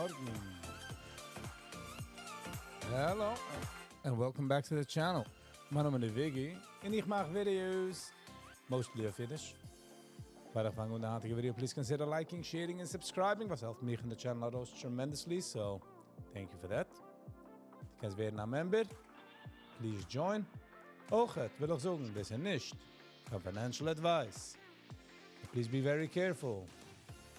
מארגן. Hello and welcome back to the channel. מיין נאמען איז וויגי און איך מאך videos mostly אויף אידיש. פאר איך פאנג אן די היינטיגע video, please consider liking, sharing און subscribing, וואס העלפט מיך און די channel ארויס tremendously, so thank you for that. דו קענסט ווערן א member, please join. אויכעט וויל איך זאגן, דאס איז נישט קיין financial advice. Please be very careful.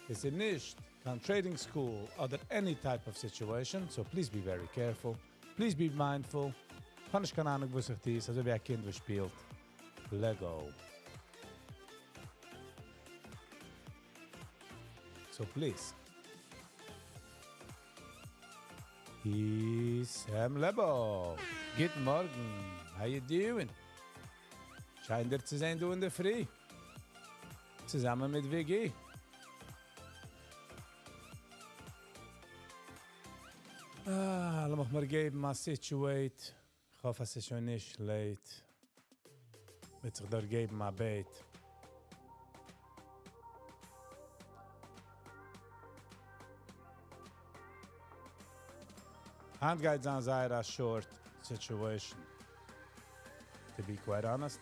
דאס איז נישט קיין trading school אדער any type of situation, so please be very careful. Please be mindful. כ'האב נישט קיין אהנונג וואס איך טו, ס'איז אזוי ווי א קינד וואס שפילט Lego. So please. Sam לעבא, גוט מארגן, how you doing? שיין דיר צו זען דא אינדערפרי. צוזאמען מיט וויגי. אה, לאמיך מיר געבן א situate. כ'האף אז ס'איז שוין נישט late. וועט זיך דארט געבן א בעט. היינט גייט זיין זייער א short situation. To be quite honest.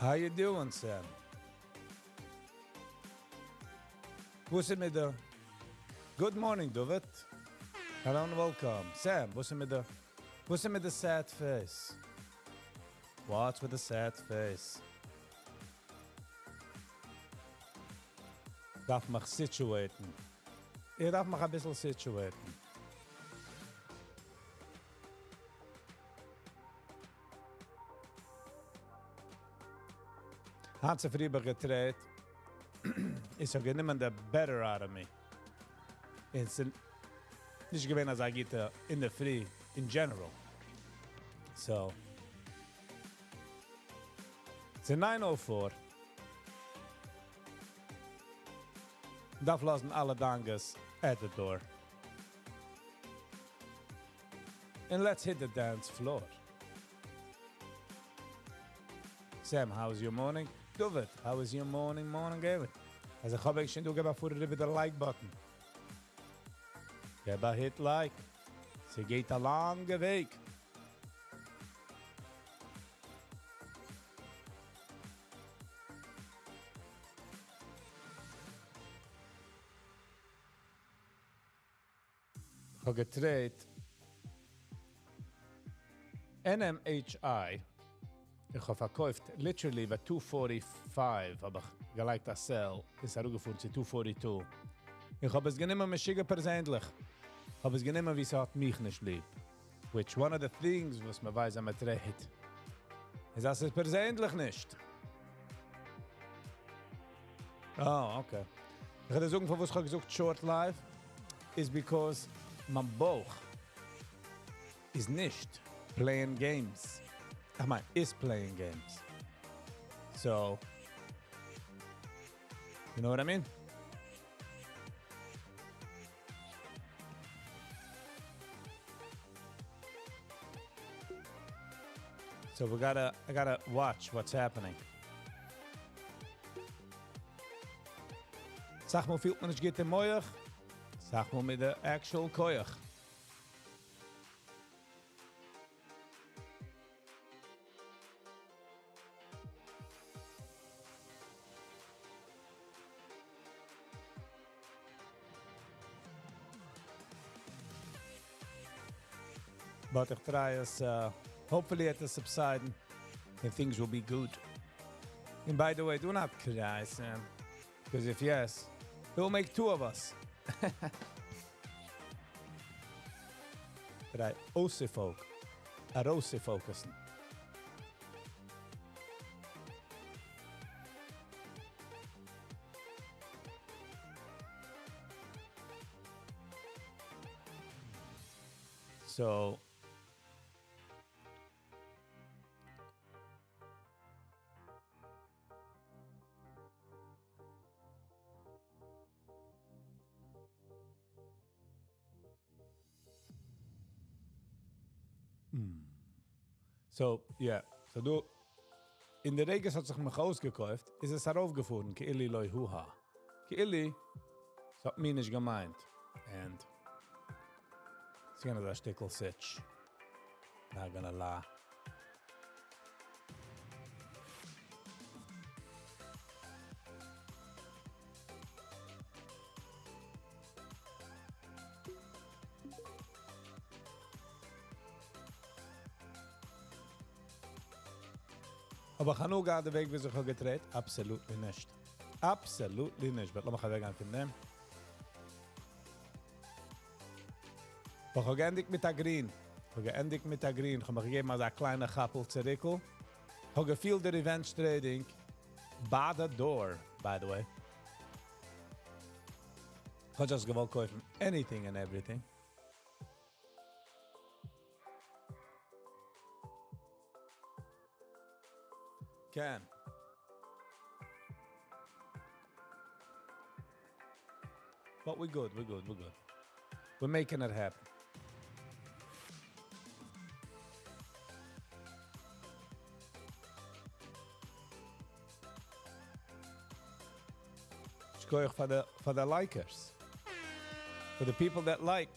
How you doing, Sam? וואס איז מיט די? Good morning, David. Hello and welcome. Sam, וואס איז מיט די? וואס איז מיט די sad face? What's with the sad face? דארף מיך situate ן. איך דארף מיך אביסל situate ן. היינט צופרי האב איך גע trade ט, און ס'האט גענומען די better out of me. און ס'איז נישט געווען אזא גוטע אינדערפרי in general. So, ס'איז 9:04. דארף לאזן אלע דאגות at the door. And let's hit the dance floor. Sam, how was your morning? David, how was your morning, morning, Gavin? אז איך האב איך שוין דא געב א פאר איבער די like button. געב א hit like. ס'גייט א לאנגע וועג. כ'האב גע trade ט NMHI, איך האב פארקויפט literally ביי 245 האב איך געלייגט א sell, איז אראפגעפארן צו 242. איך האב עס גענומען משוגע פערזענליך. האב עס גענומען ווי ס'האט מיך נישט ליב. Which one of the things וואס מען ווייסט אז מען trade ט, איז אז ס'איז פערזענליך נישט. אה, okay. איך וועל דיר זאגן פארוואס איך האב געזאגט short live, איז because מיין בויך איז נישט playing games. איך מיין, איז playing games. So, you know what I mean? So we gotta, I gotta watch what's happening. אסאך מאל פילט מען נישט גוט אין מח, אסאך מאל מיט די actual כח. But איך try עס, hopefully וועט עס subside ן and things will be good. And by the way, do not cry, Sam. Because if yes, it will make two of us. Try ארויסצופאוקעסן. So, So, yeah. So דא, אין די רגע ס'האט זיך מיך אויסגעקויפט, איז עס ארויפגעפארן, כאילו לא הוה. כאילו, ס'האט מיר נישט געמיינט. And, ס'געווען אזא שטיקל סיטש. Not gonna lie. אבער איך האב נאר געהאט די וועג ווי איך האב געטרעידט? Absolutely נישט. Absolutely נישט. But לאמיך אוועקגיין פון דעם. איך האב געענדיגט מיט א green. איך האב געענדיגט מיט א green. איך האב מיר געגעבן אזא קליינע כאפל צוריקל. איך האב געפילט די revenge trading by the door, by the way. איך האב just געוואלט קויפן anything and everything. קען. But we're good, we're good, we're good. We're making it happen. שכוח for the likers. For the people that like.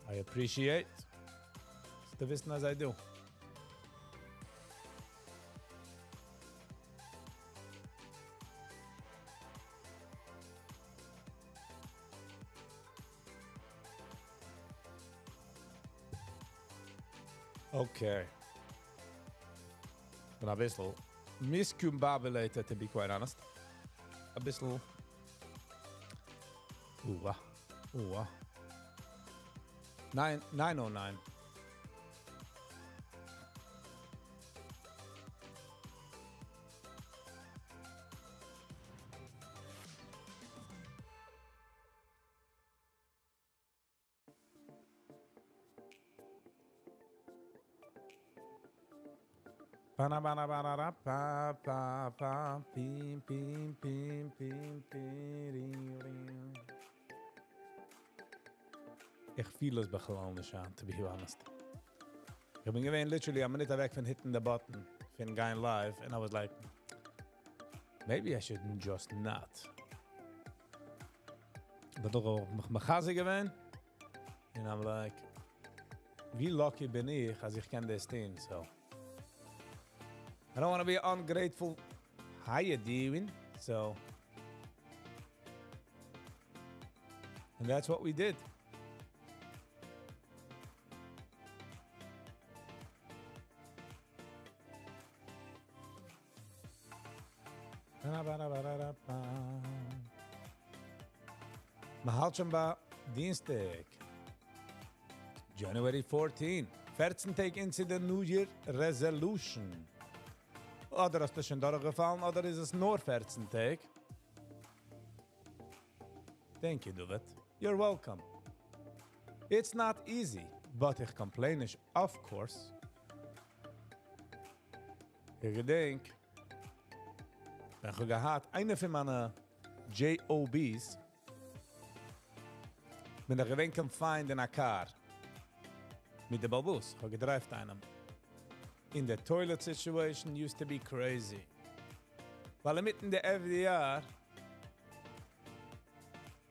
I appreciate. צו וויסן אז I do. Okay. בין א ביסל miscombobulated, to be quite honest. א ביסל. Oeh, oeh. 9, 909. Pa na ba na ba na ra pa pa pa pim pim pim pim pim ring ring. איך פיל עס בכלל נישט אן, to be honest. איך בין געווען literally א מינוט אוועק פון hitting the button, פון גיין live, and I was like, maybe I should just not. But דאך מיך מחזק געווען, and I'm like, ווי lucky בין איך, אז איך קען דאס טון, so. I don't want to be ungrateful. How you doing? So, and that's what we did. מ'האלט שוין ביי דינסטאג, January 14. 14 טעג into the New Year resolution. אדער האסטו שוין דורכגעפאלן, אדער איז עס נאר 14 טעג. Thank you, David. You're welcome. It's not easy, but איך complain נישט, of course. איך געדענק, ווען איך האב געהאט איינע פון מיינע JOBs, בין איך געווען confined אין א car. מיט דער בעל הבית, איך האב געדרייווט איינעם. In the toilet situation used to be crazy. ווייל אינמיטן די FDR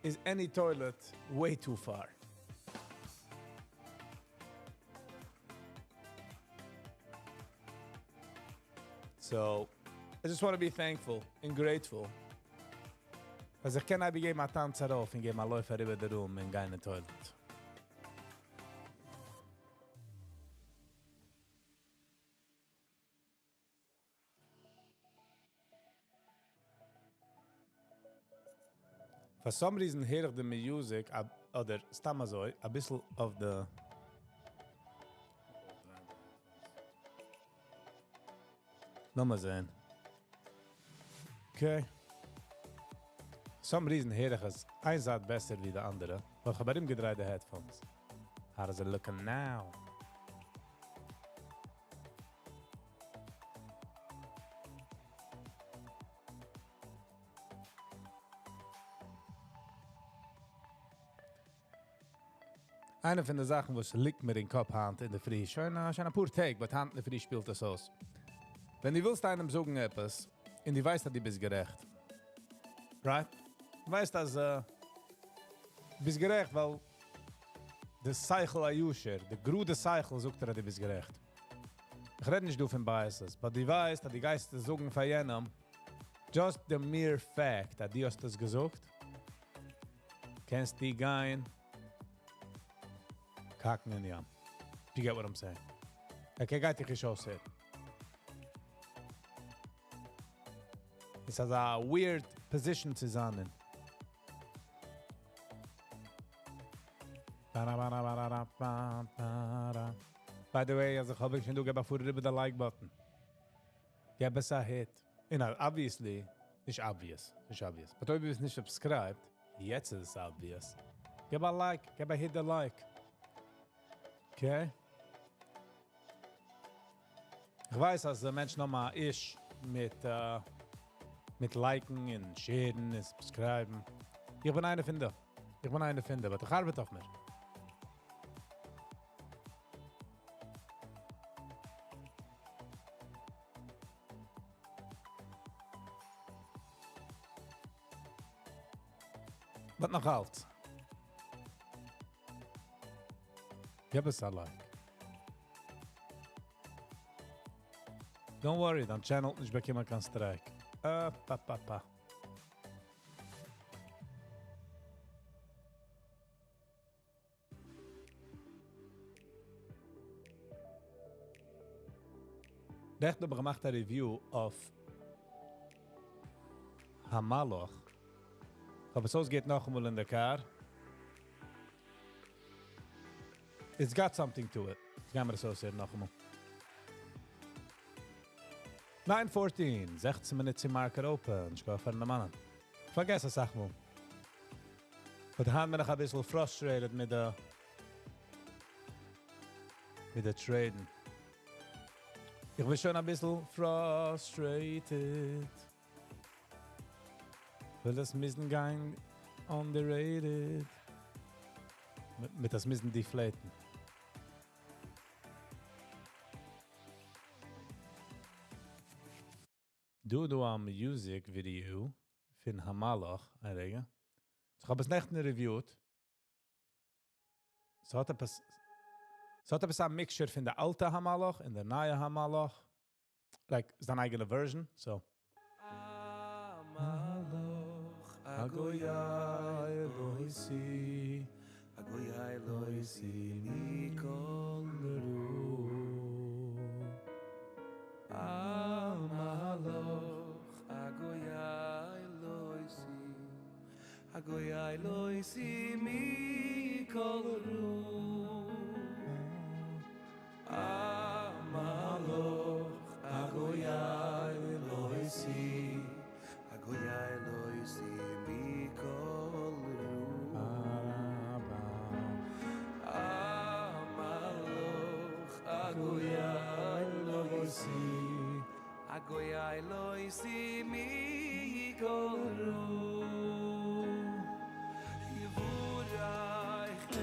is any toilet way too far. So, I just want to be thankful and grateful. אז איך קען אייביג געבן א טאנץ ארויף און געבן א לויף אריבער די room און גיין אין toilet. For some reason הער איך די music, אדער סתם אזוי, א ביסל אויף די. לאמיר זען. Okay. Some reason הער איך עס איין זייט בעסער ווי די אנדערע. ווייל איך האב ארומגעדרייט די headphones. How does it look now? איינע פון די זאכן וואס ליגט מיר אין קאפ היינט אינדערפרי, שוין שוין אפאר טעג, but היינט אינדערפרי שפילט עס אויס. ווען דו ווילסט איינעם זאגן עפעס, און דו ווייסט אז דו ביסט גערעכט. Right? דו ווייסט אז ביסט גערעכט, ווייל די שכל הישר, די גראדע שכל זאגט דיר אז דו ביסט גערעכט. איך רעד נישט דא פון biases, but דו ווייסט אז דו גייסט עס זאגן פאר יענעם, just the mere fact אז דו האסט עס געזאגט, קענסטו גיין קאקן אין ים. You get what I'm saying? Okay, גייט דיך נישט אויסהערן. עס איז א weird position צו זיין אין. By the way, אז איך האב שוין דא געב א פאר איבער די like button. געב עס א hit. און obviously, נישט obvious, נישט obvious. But אויב דו ביסט נישט subscribed, יעצט איז עס obvious. געב א like, געב א hit the like. Okay? איך ווייס, אז דער מענטש נאך א issue מיט, מיט like ן און share ן און subscribe ן. איך בין איינער פון די. איך בין איינער פון די, but איך ארבעט אויף מיר. But נאך אלץ. געב עס א like. Don't worry, דיין channel האט נישט באקומען קיין strike. Pa, pa, pa. נעכטן האב איך געמאכט א review אויף המלאך. אבער עס גייט נאכאמאל אין די car. It's got something to it. גיימיר עס אויסהערן נאכאמאל. 9:14, 16 מינוט צו market open. איך גיי פארן דערמאנען. פארגעס אסאך מאל. But היינט בין איך א ביסל frustrated מיט די trade ן. איך בין שוין א ביסל frustrated. וויל דאס מוזן גיין underrated. מיט דאס מוזן deflate ן. דא דא א music video פון המלאך, א רגע. איך האב עס נעכטן reviewed. ס'האט עפעס א mixture פון די אלטע המלאך און די נייע המלאך. Like, זיין אייגענע version, so. המלאך הגויה אלוהיסי, הגויה אלוהיסי מכל נרו. המלאך הגויה אלוהיסי, הגויה אלוהיסי מכל רו. המלאך הגויה אלוהיסי, הגויה אלוהיסי מכל רו. המלאך הגויה אלוהיסי, הגויה אלוהיסי מכל רו. יבורך את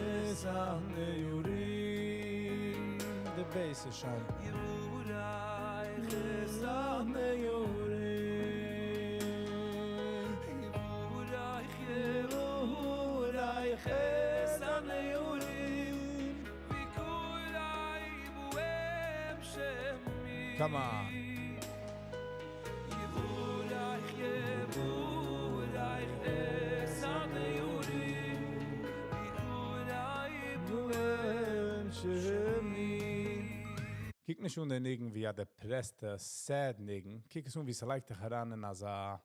הנעורים. The bass איז שיין. יבורך את הנעורים. יבורך, יבורך את הנעורים. ויקוראי בוהם שמי. Come on. יבורך, יבורך את הנעורים. ויקוראי בוהם שמי. קוק נישט אן דער ניגון ווי א depressed, sad ניגון. קוק עס אן ווי ס'לייגט דיך אריין אין אזא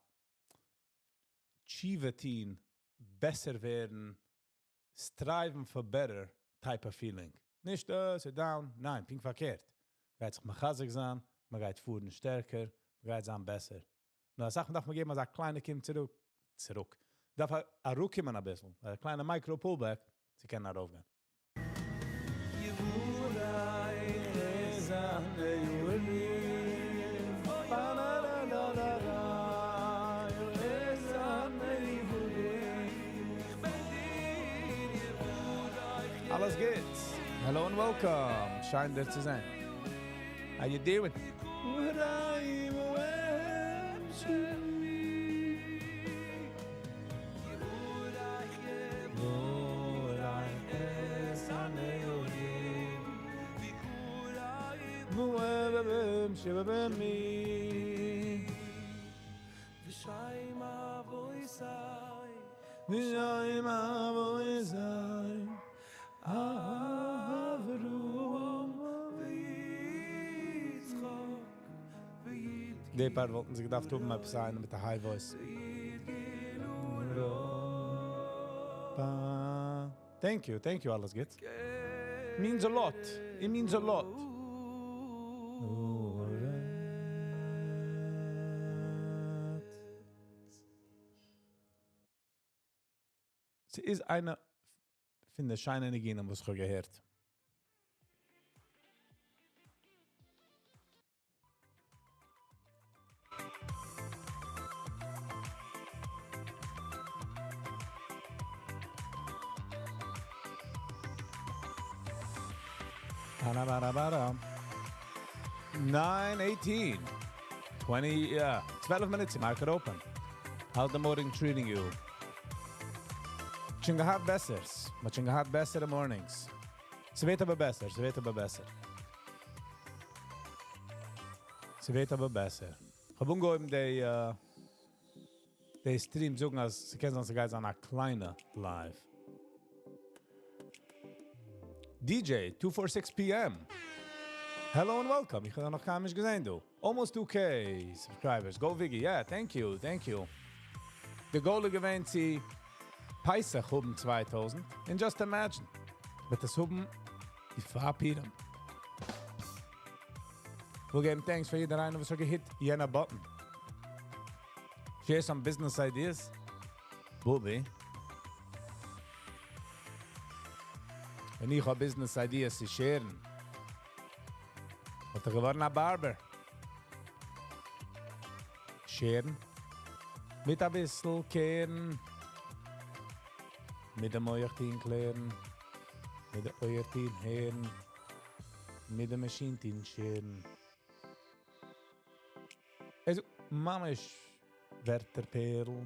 תשובה טון, בעסער ווערן, striving for better type of feeling. נישט, sit down, ניין, פונקט פארקערט. מ'גייט זיך מחזק זיין, מ'גייט פארן שטערקער, מ'גייט זיין בעסער. נאר זאכן דארף מען געבן, אז א קליינע קום צוריק, צוריק. דארף א רוק קומען א ביסל, א קליינע micro pullback, צו קענען ארויפגיין. יבורך את הנעורים. Ba-na-na-na-na-na. את הנעורים. איך בעט דיר, יבורך, אלעס גוט? Hello and welcome. שיין דיר צו זען. How you doing? די part וואלטן זיי געדארפט האבן עפעס איינער מיט א high voice. Thank you, thank you אלעס גוט. Means a lot. It means a lot. ס'איז איינע פון די שיינע ניגונים וואס איך האב געהערט. 9:18, 20, 12 minutes to market open. How's the morning treating you? שוין געהאט בעסערס. מ'האט שוין געהאט בעסערע mornings. ס'ווערט אבער בעסער, ס'ווערט אבער בעסער. ס'ווערט אבער בעסער. איך האב אנגעהויבן די, די stream זאגן אז ס'קען זיין ס'גייט זיין א קליינע live. DJ, 246 PM. Hello and welcome. איך האב נאך קיינמאל נישט געזען דא. Almost 2K subscribers. Go Viggy. Yeah, thank you, thank you. The goal איז געווען צו פסח האבן 2000. And just imagine. וועט עס האבן די פאר פורים. We'll give thanks פאר יעדער איינער וואס האט גע hit יענע button. Share some business ideas. Bobby. ווען איך האב business ideas צו share ן, וואלט איך געווארן א barber. Share ן. מיט א ביסל care ן. מיט דעם מוח טון קלערן. מיט די אויער טון הערן. מיט די מאשין טון שערן. עס ממש ווערטער פערל.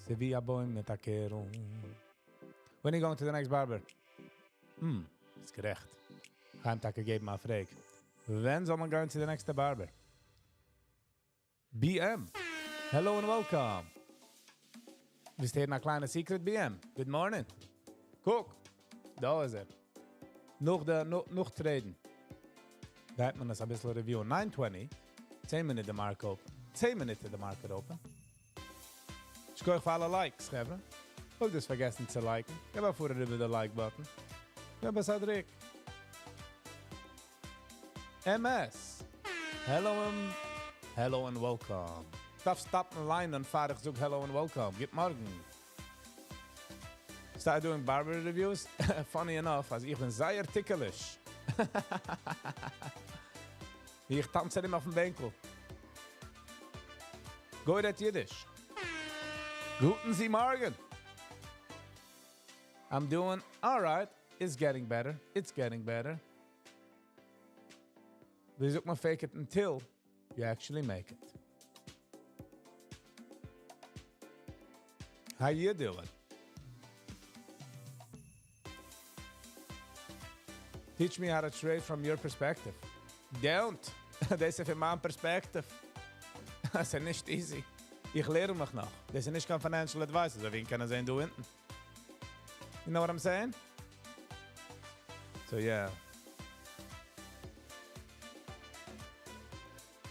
ס'איז ווי א בוים מיט א קערל. When are you going to the next barber? איז גערעכט. גיי טאקע געבן א פרעג. ווען זאל מען גיין צו the next barber? BM. Hello and welcome. ווילסט הערן א קליינע secret, BM? Good morning. קוק. דא איז ער. נאך די, נאך trade ן. גייט מען עס א ביסל review. 9:20. 10 minutes the market open. 10 minutes the market open. שכוח פאר אלע likes, חברה. אויב דו האסט פארגעסן צו like ן, געב א פאר איבער די like button. געב עס א דריק. MS. Hello and, hello and welcome. דארף stop ן ליינען פאר איך זאג hello and welcome. גוט מארגן. Start doing barber reviews. Funny enough, אז איך בין זייער ticklish. איך טאנץ ארום אויפן בענקל. גוי רעדט אידיש. גוטן זי מארגן. I'm doing all right. It's getting better. It's getting better. ווי זאגט מען fake it until you actually make it. How you doing? Teach me how to trade from your perspective. Don't. דאס איז פון מיין perspective. דאס איז נישט easy. איך לערן מיך נאך. דאס איז נישט קיין financial advice, אזוי ווי קען זען דא אונטן. You know what I'm saying? So yeah.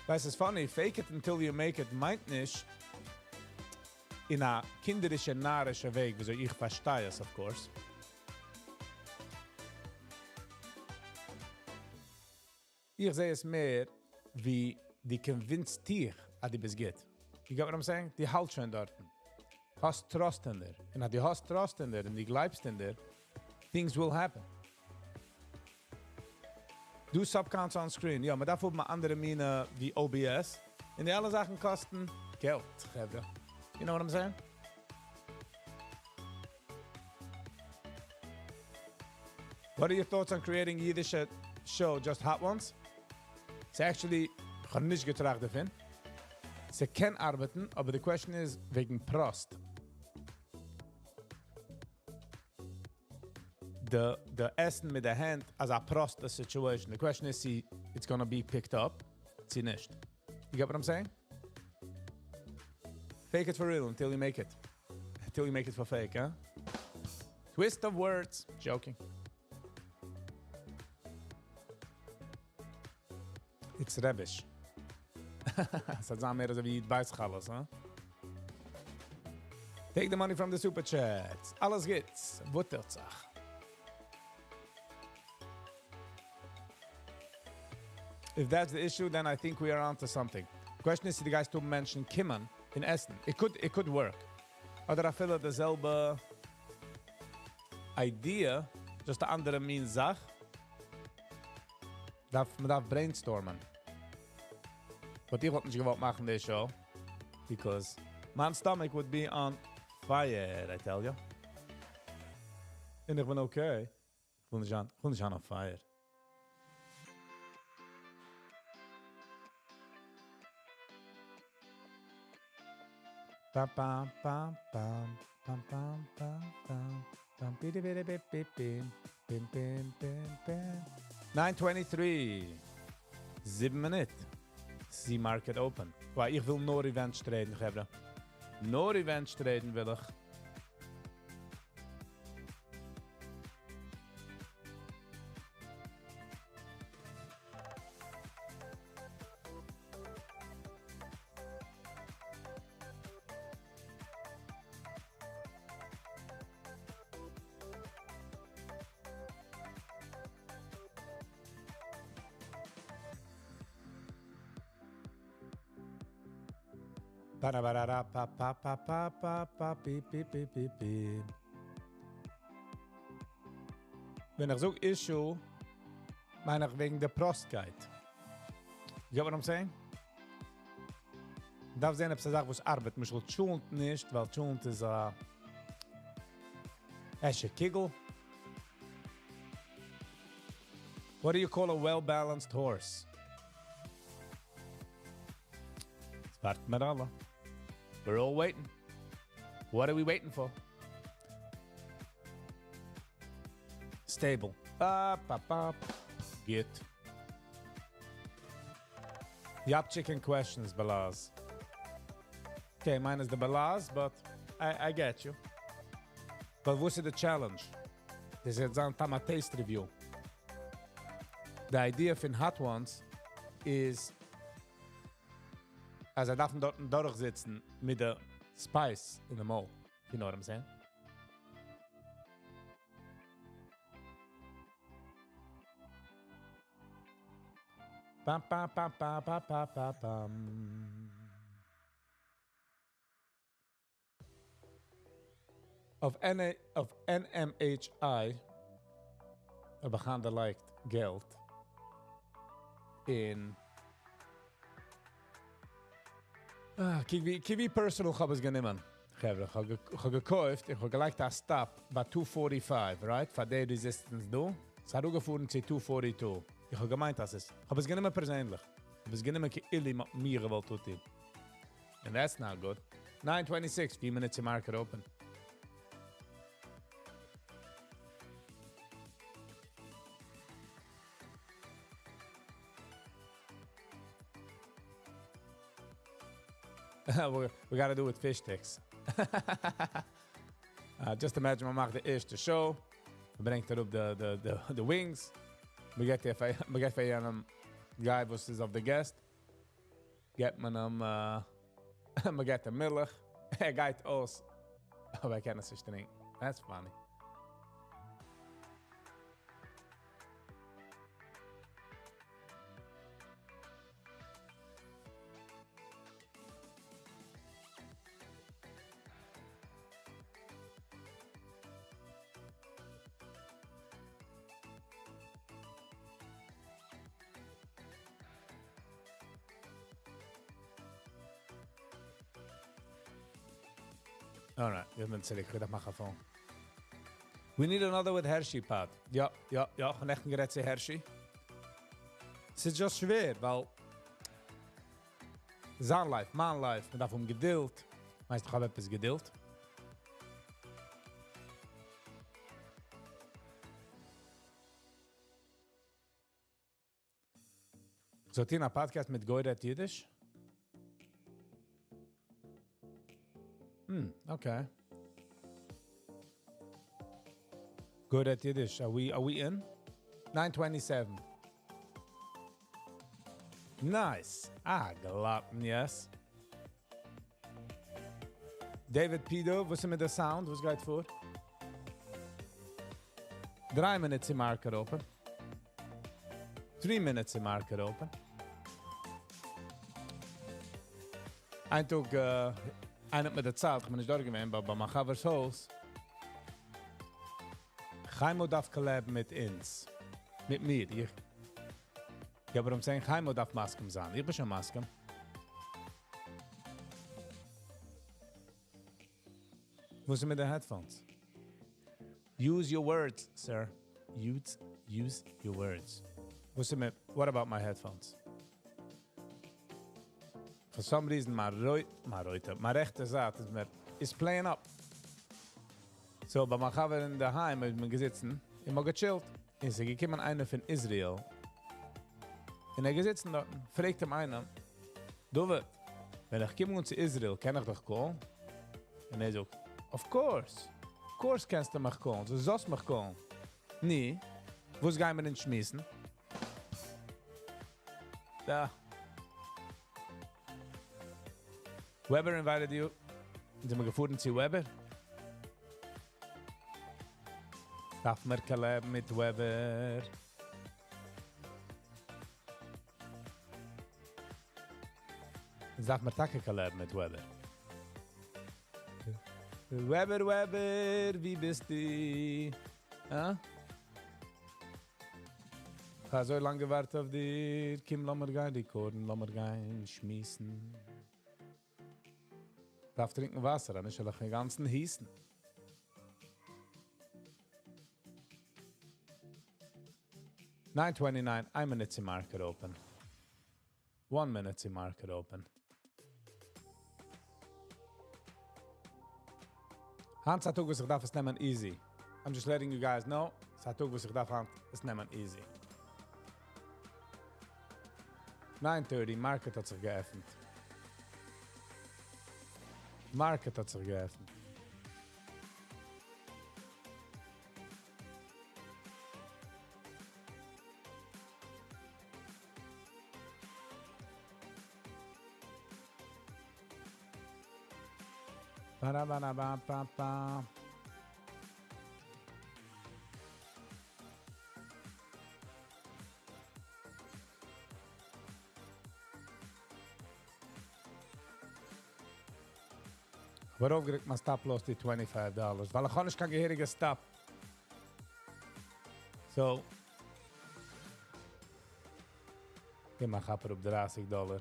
ווייסט, it's funny, fake it until you make it מיינט נישט אין א קינדערישע, נארישע וועג, וויאזוי איך פארשטיי עס, of course. איך זע עס מער, ווי דו convince סט דיך, אז דו ביסט גוט. You get what I'm saying? דו האלטסט שוין דארט. האסט trust אין דיר. און אז דו האסט trust אין דיר און דו גלייבסט אין דיר, things will happen. Do sub counts on screen. יא, מען דארף האבן אנדערע מינע ווי OBS. און די אלע זאכן קאסטן געלט, חברה. You know what I'm saying? What are your thoughts on creating Yiddish show, just hot ones? ס'איז actually, איך האב נישט געטראכט דערפון. ס'קען ארבעטן, אבער the question איז וועגן פראסט. די די עסן מיט די הענט אזא פראסטע situation. The question is צי it's gonna be picked up, צי נישט. You get what I'm saying? Fake it for real until you make it. Until you make it for fake, huh? Twist of words. Joking. It's רביש. ס'זאל זיין מער אזוי ווי בית חלות, huh? Take the money from the super chats. אלעס גוטס. וואס טוט זיך? If that's the issue, then I think we are onto something. The question איז, דו גייסט האבן מענטשן קומען און עסן. It could, it could work. אדער אפילו די זעלבע idea, just א אנדערע מין זאך. דארף, מען דארף brainstormen. But איך וואלט נישט געוואלט מאכן די show, because מיין stomach would be on fire, I tell you. און איך בין okay. איך וויל נישט זיין, איך וויל נישט זיין on fire. Pam pam pam pam pam pam pam pam pam bidi bidi bip bip bim bim bim bim bim. 9:23. 7 מינוט. צו market open. ווייל איך וויל נאר revenge traden, חברה. נאר revenge traden וויל איך. Ba-da-ba-da-da, pa pa pa pa pa pa pi pi pi pi pi. ווען איך זאג issue, מיין איך וועגן די פראסטקייט. You get what I'm saying? דארף זען, אויב ס'איז א זאך וואס ארבעט. למשל טשולנט נישט, ווייל טשולנט איז א עסן קוגל. What do you call a well-balanced horse? ווארט מיר אלע. We're all waiting. What are we waiting for? Stable. Ba, ba, ba. Get. Yap chicken questions, Balaz. Okay, mine is the Balaz, but I get you. But what's the challenge? דאס איז א taste review. The idea פון hot ones is, אז זיי דארפן דארט דורכזיצן מיט די spice אין די מויל. You know what I'm saying? Bam, bam, bam, bam, bam, bam, bam, bam. Of, NA, of NMHI האב איך אנגעלייגט געלט אין אה, קוק ווי, קוק ווי personal איך האב עס גענומען. חברה, איך האב געקויפט, איך האב געלייגט א stop ביי 245, right? פאר די resistance דא. עס האט אראפגעפארן צו 242. איך האב געמיינט, אז עס, איך האב עס גענומען פערזענליך. איך האב עס גענומען כאילו מ'האט מיר געוואלט טון. And that's not good. 9:26, 4 minutes to market open. We gotta do it with fish sticks. Just imagine, מען מאכט די ערשטע show. מען ברענגט אראפ the wings. מען געבט פאר יענעם guy וואס איז אויף the guest. געבט מען אים, מען געבט אים מילך. ער גייט אויס. אבער ער קען עס נישט טרינקען. That's funny. Alright, מיר זענען צוריק. איך מאך א phone. We need another with Hershey pod. יא, יא, יא, איך האב נעכטן גערעדט צו Hershey. ס'איז just שווער, ווייל זיין life, מיין life, מען דארף האבן געדולד. מיינסט איך האב עפעס געדולד? זאל טון א podcast מיט גוי רעדט אידיש? Okay. גוי רעדט אידיש, are we in? 927. Nice. Ah, גלאפן, yes. David Pido, וואס איז מיט די sound? וואס גייט פאר? 3 minutes צו market open. 3 minutes צו market open. איין טאג, איינער האט מיר דערציילט, איך בין נישט דארט געווען, אבער ביי מיין חבר'ס הויז. חיימו דארף collab מיט אונז. מיט מיר. איך, יא, אבער I'm saying, חיימו דארף מסכים זיין. איך בין שוין מסכים. וואס איז מיט די headphones? Use your words, sir. Use your words. וואס איז מיט, what about my headphones? For some reason, מיין רויטע, מיין רעכטע זייט איז מיר, is playing up. So, ביי מיין חבר אין דער היים איז מען געזיצן, מ'האט געchillt. איז געקומען איינער פון Israel. און ער געזיצן דארט, פרעגט אים איינער, דוד, ווען איך קום צו Israel, קען איך דיך call? און ער זאגט, of course. Of course קענסטו מיך call. דו זאלסט מיך call. ני, וואס גייען מיר דען שמועסן? דא. Weber invited you. זענען מיר געפארן צו Weber? דארף מען collab מיט Weber? דארף מען טאקע collab מיט Weber? Weber, Weber, ווי ביסטו? הא? איך האב אזוי לאנג געווארט אויף דיר. קום, לאמיר גיין recordן, לאמיר גיין שמועסן. דארף טרינקען וואסער, נישט וועל איך דעם גאנצן הוסטן. 9:29, 1 minute צו market open. 1 minute צו market open. היינט איז א טאג וואס איך דארף עס נעמען easy. I'm just letting you guys know. ס'איז א טאג וואס איך דארף היינט עס נעמען easy. 9:30, market האט זיך געעפנט. Market האט זיך געעפנט. Ba ba ba ba ba. ארויפגערוקט מיין stop loss די $25? ווייל איך האב נישט קיין געהעריגע stop. So. איך מאך אפ אויף 30 דאלאר.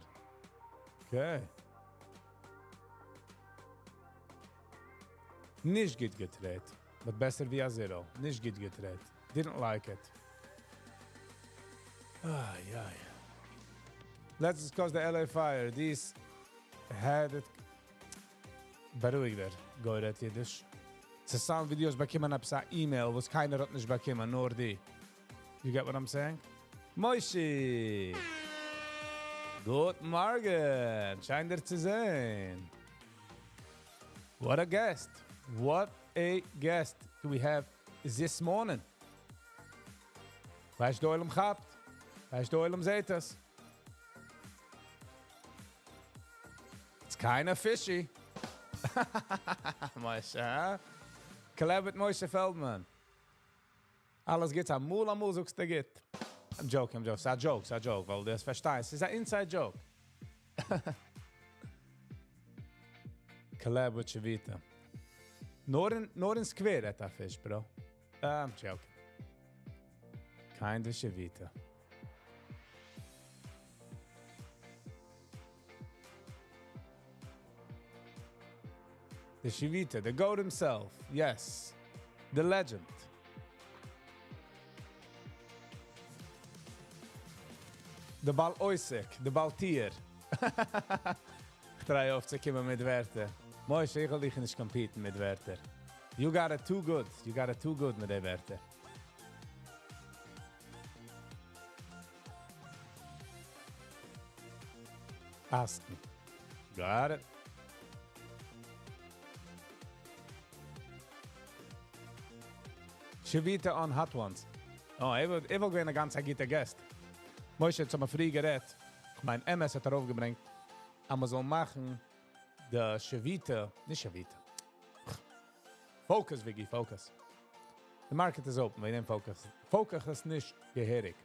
Okay. נישט גוט getrade. But בעסער ווי א zero. נישט גוט getrade. Didn't like it. Ay, ay. Let's discuss the LA fire. These had it. בארואיג דיר, גוי רעדט אידיש. ס'איז sound videos באקומען עפעס א email, וואס קיינער האט נישט באקומען, נאר די. You get what I'm saying? Moishi! גוט מארגן! שיין דיר צו זען. What a guest! What a guest do we have this morning? ווייסט דו, עולם כאפט? ווייסט דו, עולם זעט עס? It's kinda fishy. Moshe, huh? Collab with Moshe Feldman. אלעס גוט, אמאל, אמאל זאגסטו גוט. I'm joking, I'm joking. ס'איז א joke, ס'איז א joke, ווייל דאס פארשטייסט. ס'איז אן inside joke. Collab with Shavita. נאר אין Square האט א fish, bro. I'm joking. Kinda Shavita. The Shivita, the goat himself. Yes. The legend. די בעל עוסק, די בעל טיר. איך try אויפצוקומען מיט ווערטער. משה, איך וויל דיך נישט compete ן מיט ווערטער. You got it too good. You got it too good מיט די ווערטער. עסקן. Got it. שביתה on Hot Ones. Oh, ער וואלט געווען א גאנץ א גוטע guest. משה האט צו מיר פריער גערעדט. איך מיין, אמת האט ארויפגעברענגט, אז מ'זאל מאכן די שביתה, נישט שביתה. Focus, Viggy, focus. The market is open, מיר נעמען focus. Focus איז נישט געהעריג.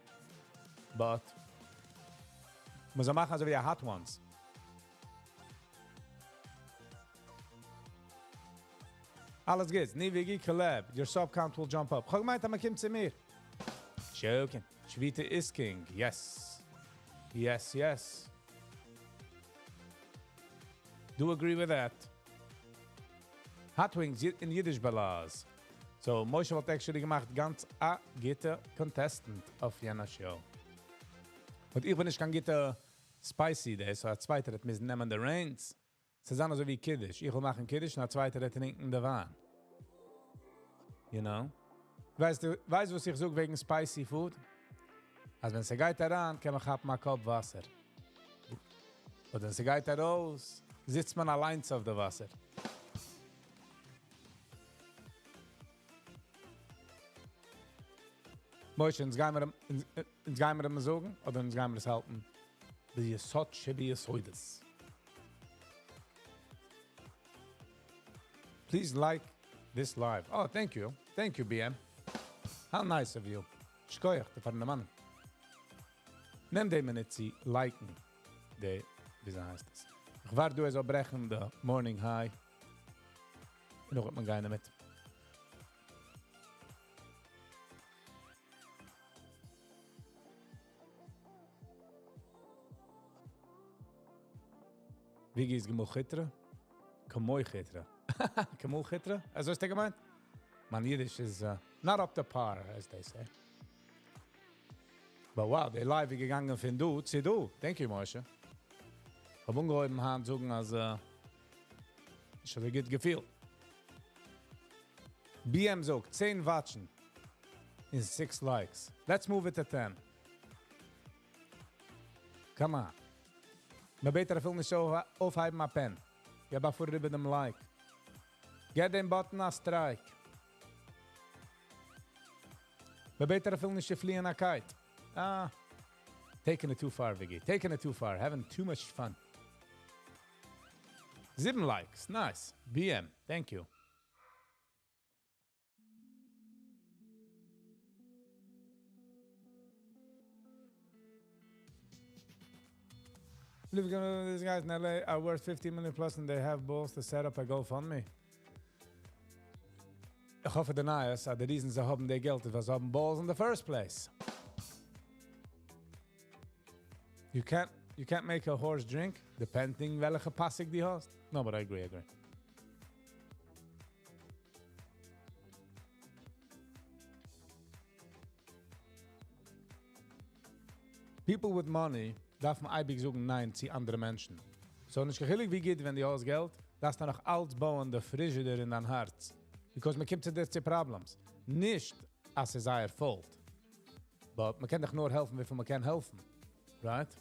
But מ'זאל מאכן אזוי ווי א Hot Ones. אלעס גוט. ני, Viggy, collab. Your sub count will jump up. איך האב געמיינט, אז מ'קומט צו מיר. Joking. שביתה is king. Yes. Yes, yes. Do agree with that. Hot Wings אין Yiddish Balaz. So, משה וואלט actually געמאכט גאנץ א גוטע contestant אויף יענע show. און איך בין נישט קיין גוטע spicy דא, so א צווייטער האט מוזן נעמען the reins. ס'איז אזוי ווי קידוש. איך וויל מאכן קידוש, און א צווייטער האט טרינקען די וויין. You know? ווייסט דו, ווייסט וואס איך זאג וועגן spicy food? אז ווען ס'גייט אריין, קען מען כאפן א קאפ וואסער. און ווען ס'גייט ארויס, זיצט מען אליין אויף די וואסער. משה, אונז גייען מיר, אונז גייען מיר אים זאגן, אדער אונז גייען מיר עס האלטן? ביסוד שביסודות. Please like this live. Oh, thank you. Thank you, BM. How nice of you. שכוח, די פארן מאן. נעם די מינוט צו like ן. די, ווי הייסט עס? איך ווארט דא, עס זאל ברעכן, the morning high. און נאך וועט מען גיין דערמיט. ווי גייסט געמאל חיטרה? כמוי חיטרה. כמול חיטרה? אזוי האסטו געמיינט? מיין אידיש is not up to par, as they say. But wow, די live איז געגאנגען פון דא צו דא. Thank you, משה. איך האב אנגעהויבן היינט זאגן, אז איך האב א גוט געפיל. BM זאגט, 10 watch ן און 6 likes. Let's move it to 10. Come on. מען בעט אפילו נישט אויפהייבן א pen. געב א פאר איבער דעם like. געב דעם button א strike. מען בעט אפילו נישט צו פליען א kite. Ah, taking it too far, Viggy. Taking it too far. Having too much fun. זיבן likes. Nice. BM. Thank you. These guys in LA are worth 50 million plus and they have balls to set up a GoFundMe. איך האף די נייעס, אז the reason זיי האבן די געלט איז, ווייל זיי האבן balls in the first place. You can't make a horse drink, depending וועלכע פאסיג דו האסט. No, but I agree, I agree. People with money דארף מען אייביג זאגן ניין צו אנדערע מענטשן. So נישט קיין חילוק ווי גוט ווען דו האסט געלט, דארפסטו נאך אלץ בויען די frigidaire אין דיין הארץ. Because מען קומט צו דיר צו problems. נישט, אז ס'איז זייער fault. But מען קען דאך נאר העלפן, וויפיל מען קען העלפן. Right?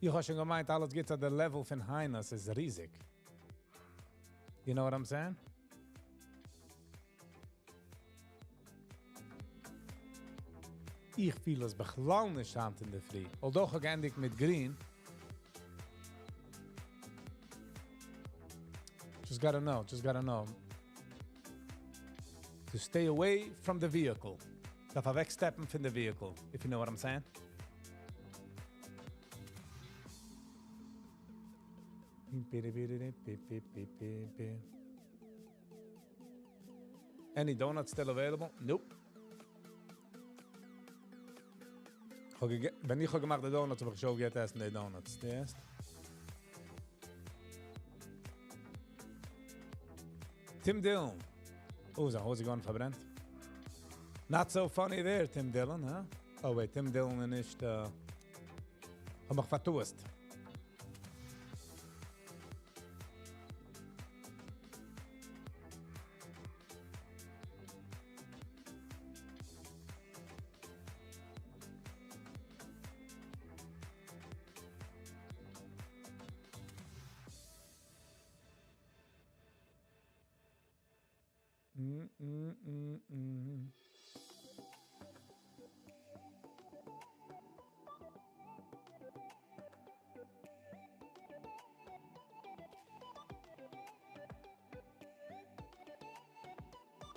איך האב שוין געמיינט, אלעס גייט אויף די level פון highness איז ריזיג. You know what I'm saying? איך פיל עס בכלל נישט היינט אין דער פרי. Although איך האב געענדיגט מיט green. Just gotta know, just gotta know. To stay away from the vehicle. דארף אוועקstep ן פון the vehicle, if you know what I'm saying. Any donuts still available? Nope. ווען איך האב געמאכט די donuts, האב איך שוין געגעסן די donuts. Yes. Tim Dillon. Oh, זיין הויז איז געווארן פארברענט. Not so funny there, Tim Dillon, huh? Oh wait, Tim Dillon איז נישט... האב מיך פארטוהסט.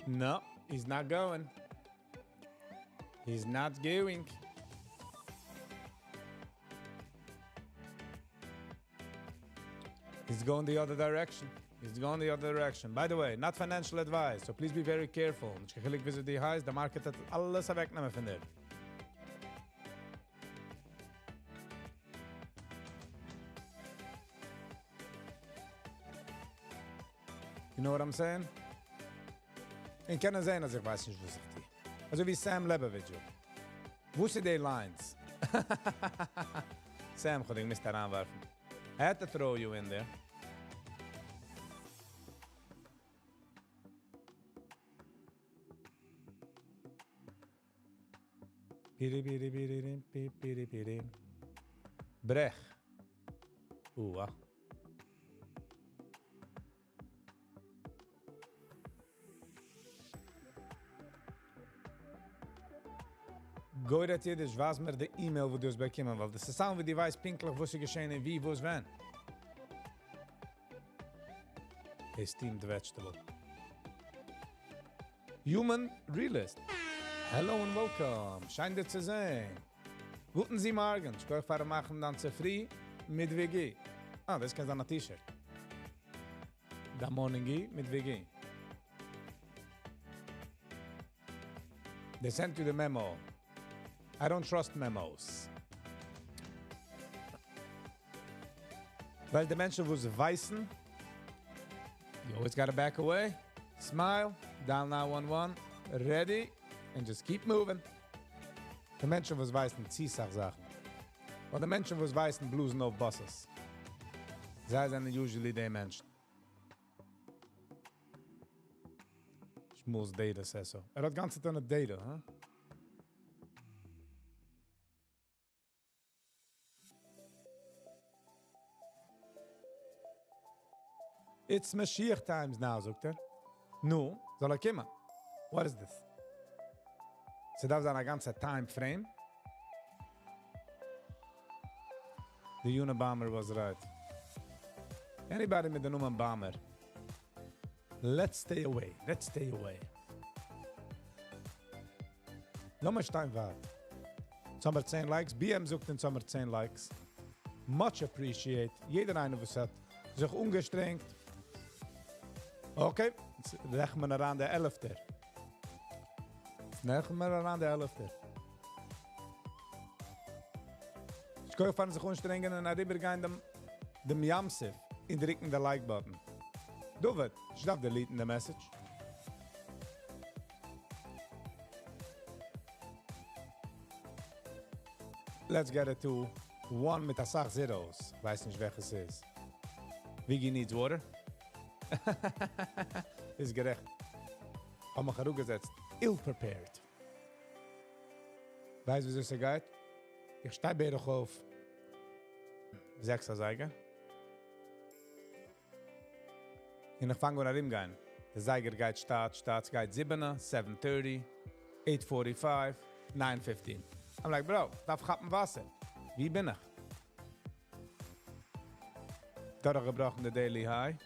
No, he's not going. He's not going. He's going the other direction. He's going the other direction. By the way, not financial advice, so please be very careful. נישט קיין חילוק וויאזוי דו הייסט, די market וועט אלעס אוועקנעמען פון דיר. You know what I'm saying? און קענען זען, אז איך ווייס נישט, וואס איך טו. אזוי ווי Sam Lebovich. וואו זענען די lines? Sam, איך האב געמוזט אריינווארפן. I had to throw you in there. Piri, piri, piri, rim, pi, piri, piri. ברעך. אוה. גוירט אידיש, ווייז מיר די email, וואו דו האסט באקומען, ווייל דאס איז sound ווי דו ווייסט פונקטליך, וואס איז געשען און ווי, וואס, ווען. A steamed vegetable. Human Realist. Hello and welcome. שיין דיר צו זען. גוטן זי מארגן. שכוח פארן מאכן דיין צופרי מיט WG. אה, דאס קען זיין א T-shirt. דיין morning מיט WG. They sent you the memo. I don't trust memos. ווייל די מענטשן, וואס ווייסן, you always gotta back away, smile, dial 911, ready, and just keep moving. די מענטשן, וואס ווייסן, צו סאך זאכן. אדער די מענטשן, וואס ווייסן, בלאזן אויף buses. זיי זענען usually די מענטשן. Shmuel's data says so. ער האט גאנצע טאנע data, huh? It's משיח times now, זאגט ער. נו, זאל ער קומען. What is this? ס'דארף זיין א גאנצע time frame. The Unabomber was right. Anybody מיט די נאמען Bomber? Let's stay away. Let's stay away. לאמיר שטיין ווייט. זומער 10 likes. BM זאגט אין זומער 10 likes. Much appreciate. יעדער איינער, וואס האט זיך אנגעשטרענגט. Okay, יעצט רעכנט מען אריין דער עלפטער. יעצט רעכנט מען אריין דער עלפטער. שכוח פארן זיך אנשטרענגען און אריבערגיין דעם ים סוף און דריקן די like button. דוד, איך דארף delete ן די message. Let's get it to one מיט א סאך zeros. ווייס נישט וועלכע עס איז. Viggy needs water. איז גערעכט. האב מיך אראפגעזעצט. Ill prepared. ווייסט, ווי עס גייט? איך שטיי בערך אויף 6 אזייגער. און איך פאנג אן ארומגיין. דער זייגער גייט שטאט, שטאט, גייט 7, 7:30, 8:45, 9:15. I'm like, bro, דארף כאפן וואסער. ווי בין איך? דורכגעבראכן די daily high.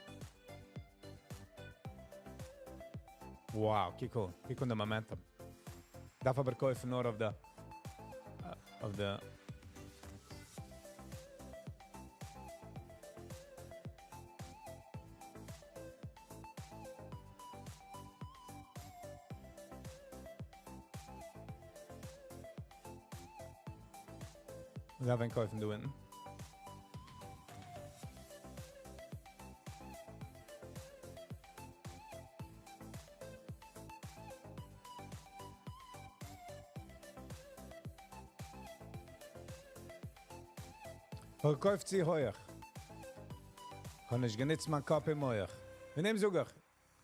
Wow, קוק אן. קוק אן די momentum. דארף אבער קויפן נאר אויף די דארף קויפן דא אונטן. געקויפט צו הויך. האב נישט גענוצט מיין קאפ און מוח. וועגן דעם זאג איך,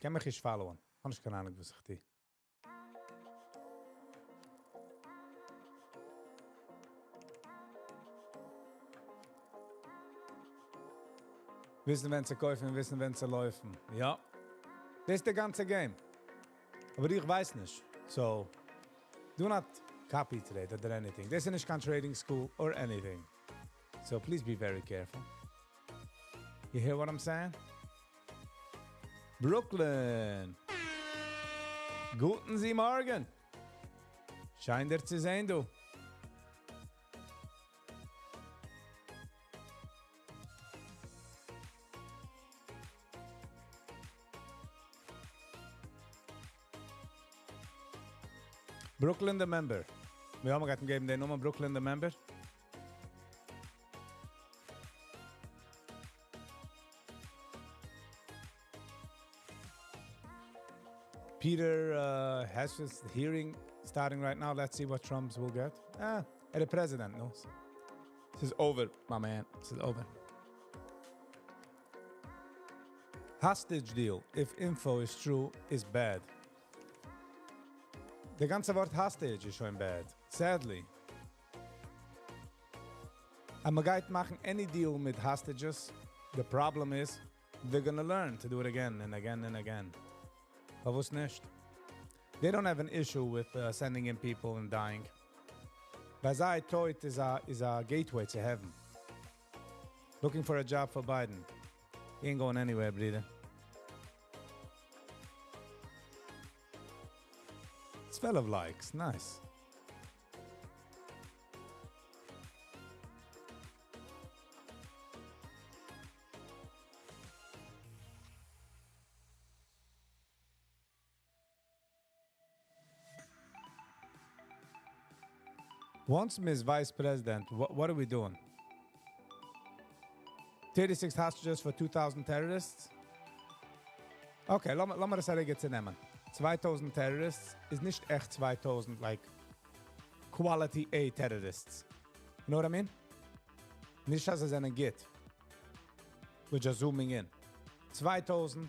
קען מיך נישט follow ען. האב נישט קיין אהנונג, וואס איך טו. וויסן ווען צו קויפן, וויסן ווען צו לויפן. יא. דאס איז די גאנצע game. אבער איך ווייס נישט. So, do not copy trade or anything. דאס איז נישט קיין trading school or anything. So please be very careful. You hear what I'm saying? Brooklyn. גוטן זי מארגן. שיין דיר צו זען, דו. Brooklyn the member. מיר האבן געהאט געגעבן דעם נאמען Brooklyn the member. Peter has his hearing starting right now. Let's see what Trump's will get. Ah, the president knows. This is over, my man. This is over. Hostage deal, if info is true, is bad. די גאנצע ווארט hostage איז שוין bad. Sadly. אז מ'גייט מאכן any deal מיט hostages, the problem is, they're gonna learn to do it again and again and again. פארוואס נישט? They don't have an issue with sending in people and dying. ביי זיי טויט is a gateway to heaven. Looking for a job for Biden. He ain't going anywhere, ברודער. Spell of likes, nice. Once Ms. Vice President, what are we doing? 36 hostages for 2,000 terrorists? Okay, לאמיר דאס אריבער צונעמען. 2,000 terrorists איז נישט עכט 2,000 like quality A terrorists. You know what I mean? נישט אז זיי זענען גוט. We're just zooming in. 2,000.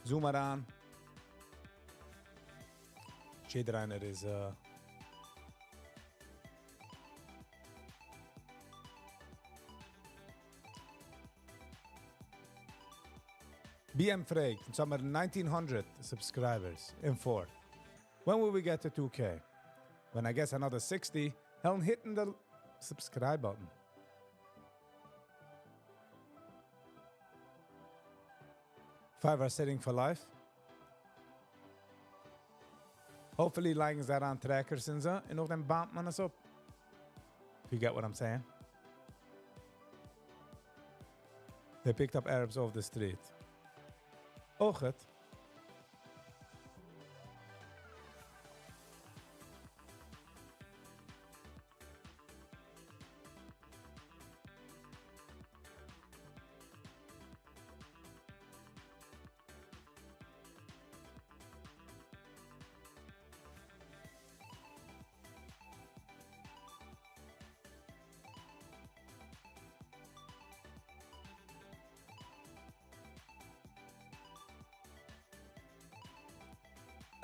Zoom אריין. יעדער איינער איז BM פרעגט, אונז האבן 1900 subscribers in four. When will we get to 2K? When I guess another 60, וועלן hitting the subscribe button. Five are sitting for life. Hopefully לייגן זיי אריין trackers און אזוי, און נאכדעם bump מען עס אפ. If you get what I'm saying. They picked up Arabs off the street. אויכעט.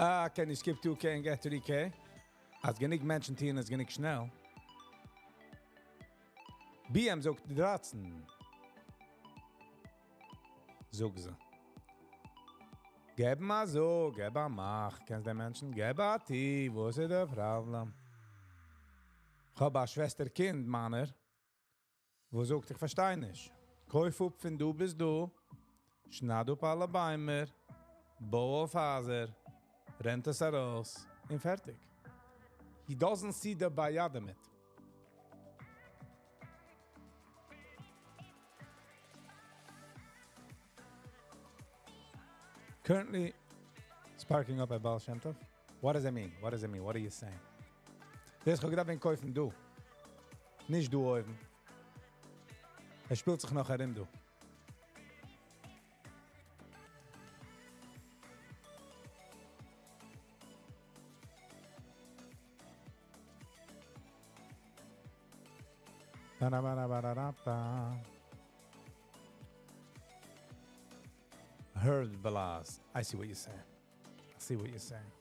Ah, can you skip 2K and get 3K? אז גענוג מענטשן טוען עס גענוג שנעל. BM זאגט 13. זאג זיי. געב מאל אזוי, געב א מאך. קענסט די מענטשן? געב א טו, וואס איז דער פראבלעם? איך האב א שוועסטער קינד, מיינער. וואס זאגט, איך פארשטיי נישט. קויף אפ פון דא ביז דא. שנייד אפ אלע ביימער. בוי אויף הייזער. Rent עס ארויס. און פארטיג. He doesn't see the בעיה דערמיט. Currently sparking up at Baal Shem Tov. What does that mean? What does it mean? What are you saying? דאס האב איך געדארפט קויפן דא. נישט דא אויבן. ער שפילט זיך נאך ארום דא. Ba-da-ba-da-ba-da-da-ba. Heard Balaz. I see what you're saying. I see what you're saying.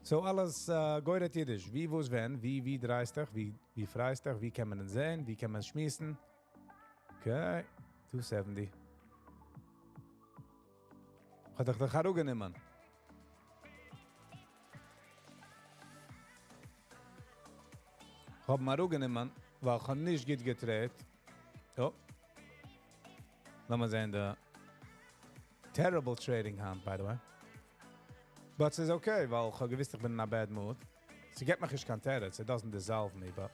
So אלעס גוי רעדט אידיש. ווי וואס ווען, ווי ווי דרייסט דיך, ווי ווי פרייסט דיך, ווי קען מען זען, ווי קען מען שמועסן. Okay, 270. האט דיך דער חרוג גענומען. כ'האב אים אראפגענומען, ווייל כ'האב נישט גוט געטרעידט. Oh. לאמיר זען די terrible trading hand, by the way. But ס'איז okay, ווייל איך האב געוואוסט, איך בין in a bad mood. ס'געבט מיך נישט קיין תירוץ, it doesn't dissolve me, but...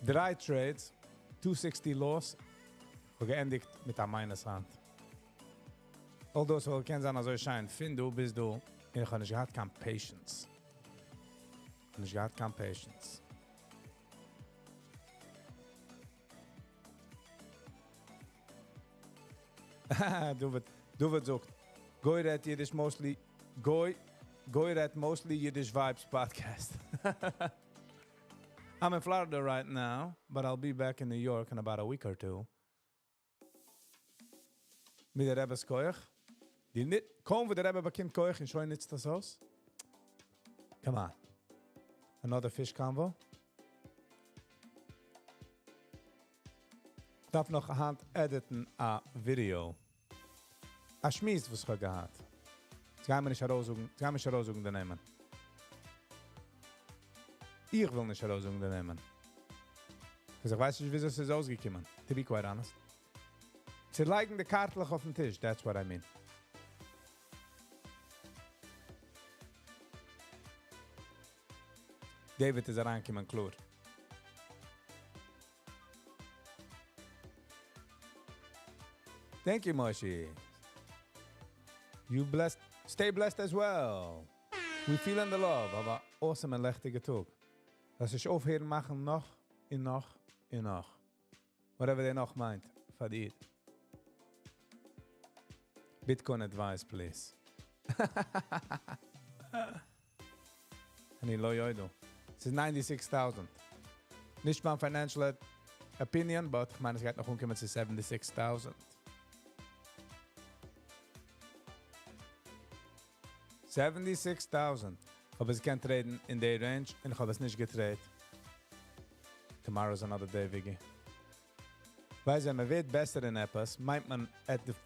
דריי trades, 260 loss, איך האב געענדיגט מיט א minus האנט. Although ס'וואלט געקענט זיין אזוי שיין, פון דא ביז דא, און איך האב נישט געהאט קיין patience. איך האב נישט געהאט קיין patience. דוד, דוד זאגט, גוי רעדט אידיש mostly, גוי, גוי רעדט mostly Yiddish vibes podcast. I'm in Florida right now, but I'll be back in New York in about a week or two. מיט דער רבי'ס כח. די ניט, קוים וואו דער רבי באקומט כח און שוין נוצט דאס אויס. Come on. Another fish convo. דארף נאך היינט edit'ן א video. א שמועס וואס איך האב געהאט. יעצט גייען מיר נישט ארויסזאגן, יעצט גייען מיר נישט ארויסזאגן די נעמען. איך וויל נישט ארויסזאגן די נעמען. ווייל איך ווייס נישט, וויאזוי עס איז אויסגעקומען. To be quite honest. צו לייגן די קארטלעך אויפ'ן טיש, that's what I mean. David איז אריינגעקומען קלאר. Thank you, Moshe. You blessed, stay blessed as well. We feeling the love of a awesome און לעכטיגע טאג. לאזט זיך אויפהערן מאכן נאך און נאך און נאך. Whatever דער נאך מיינט, פאר דיר. Bitcoin advice, please. אני לא יודע. ס'איז 96,000. נישט מיין financial opinion, but איך מיין, עס גייט נאך אנקומען צו 76,000. 76,000. איך האב עס געקענט trade'ן אין די range און איך האב עס נישט געtrade'ט. Tomorrow's another day, Viggy. ווייסט, ווען מען ווערט בעסער אין עפעס, מיינט מען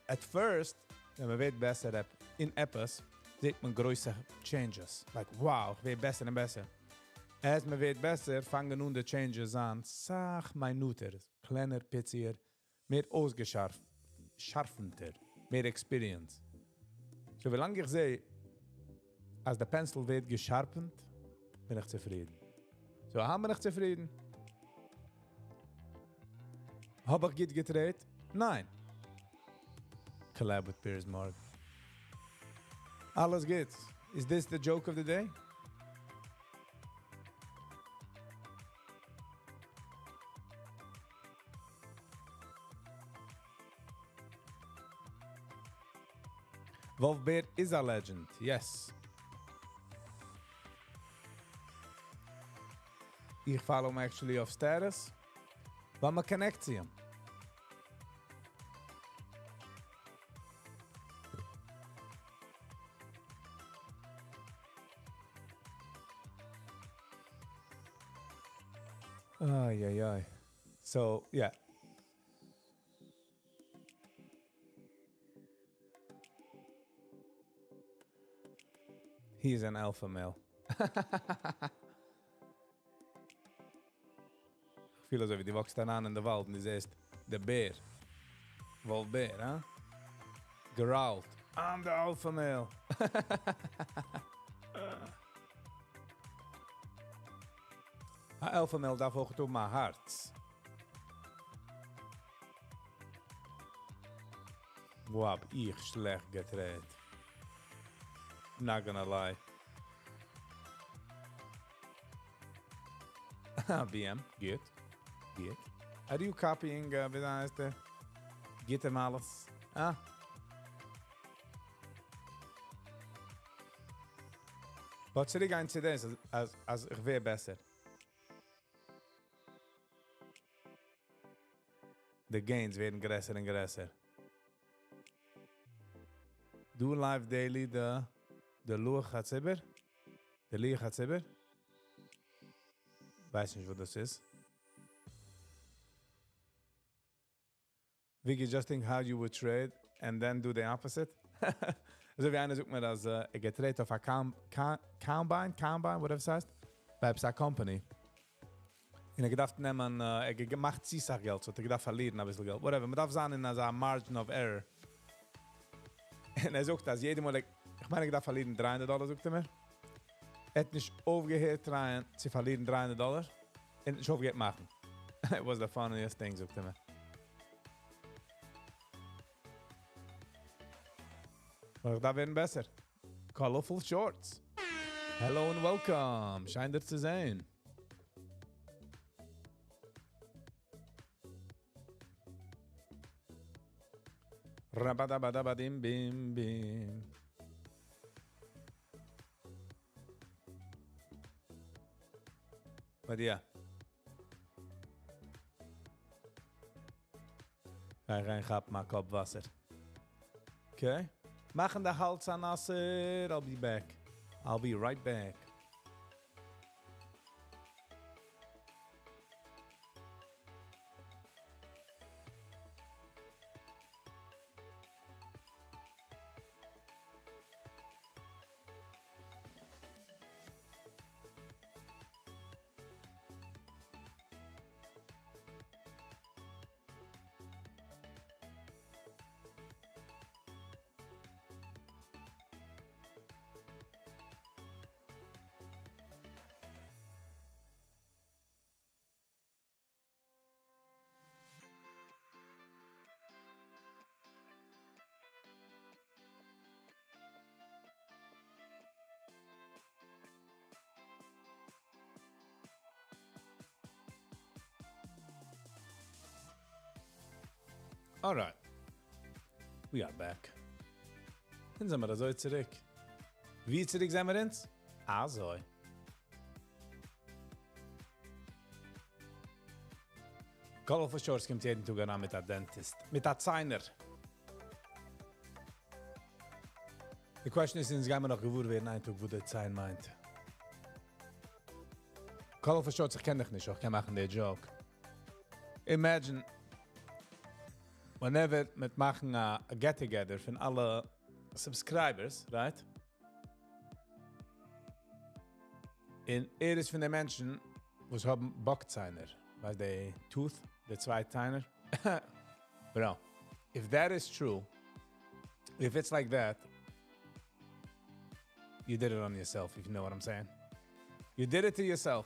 at first, ווען מען ווערט בעסער אין עפעס, זעט מען גרויסע changes. Like, wow, איך ווער בעסער און בעסער. אז מען ווערט בעסער, פאנגען אן די changes אן, סאך מינוטער, קלענער, פיציער, מער אויסגעשארפט, שארפנטער, מער experience. So, ווי לאנג איך זע, אז דער pencil ווערט געשארפנט, בין איך צופרידן. So, האבן מיר נאך צופרידן? האב איך גוט געtrade'ט? ניין. Collab with Piers Morgan. אלעס גוט. Is this the joke of the day? Wolf Bear is a legend, yes. איך follow אים actually אויף status. ווייל מען connect צו אים. Ay, ay, ay. So, yeah. He is an alpha male. איך פיל אזוי ווי דו וואקסט אריין אין די וואלד און דו זעסט דער בער. וואלף בער, huh? Growled. I'm the alpha male. א alpha male דארף אויך האבן א הארץ. וואו האב איך שלעכט געtrade'ט. Not gonna lie. BM, גוט. גוט. Are you copying, ווי הייסט ער? גיט אים אלעס. Ah? But צוריק גיין צו דאס, אז, אז איך ווער בעסער. די gains ווערן גרעסער און גרעסער. Do live daily the לוח הציבור? The לוח הציבור? ווייס נישט, וואס דאס איז. Vicky, just think how you would trade and then do the opposite. אזוי ווי איינער זאגט מיר, אז ער גע trade אויף א combine, combine, whatever עס הייסט, ביי א company. און ער געדארפט נעמען, ער געמאכט צו סאך געלט, so האט ער געדארפט פארלירן א ביסל געלט. Whatever, מען דארף זיין אין אזא margin of error. און ער זאגט, אז יעדע מאל, איך מיין, ער געדארפט פארלירן 300 דאלאר, זאגט ער מיר. ער האט נישט אויפגעהערט try ען צו פארלירן 300 דאלאר און נישט אויפגעהערט מאכן. It was the funniest thing, זאגט ער מיר. איך דארף ווערן בעסער. Colorful Shorts. Hello and welcome. שיין דיר צו זען. Rabadabadabadim bim bim. But yeah. גיי ריין, כאפ מיר א cup וואסער. Okay. מאכן די האלז א נאסער. I'll be back. I'll be right back. All right. We are back. אונז זעמיר אזוי צוריק. ווי צוריק זעמיר אונז? אזוי. Colorful Shorts קומט יעדן טאג אריין מיט א dentist. מיט א ציינער. The question איז, אונז גיימיר נאך געוואר ווערן איין טאג, וואו דער ציין מיינט. Colorful Shorts, איך קען דיך נישט, איך קען מאכן די joke. Imagine, whenever מ'וועט מאכן א get-together פון אלע subscribers, right? און ער איז פון די מענטשן, וואס האבן באק-ציינער. ווייסט, די tooth, די צוויי ציינער. Bro, if that is true, if it's like that, you did it on yourself, if you know what I'm saying. You did it to yourself.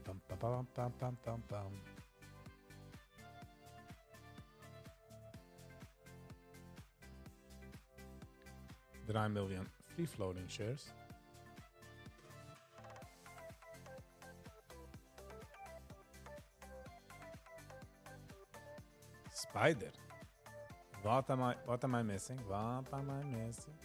Pam, pam, pam, pam, pam, pam, pam. 3 million free floating shares. Spider. What am I missing? What am I missing?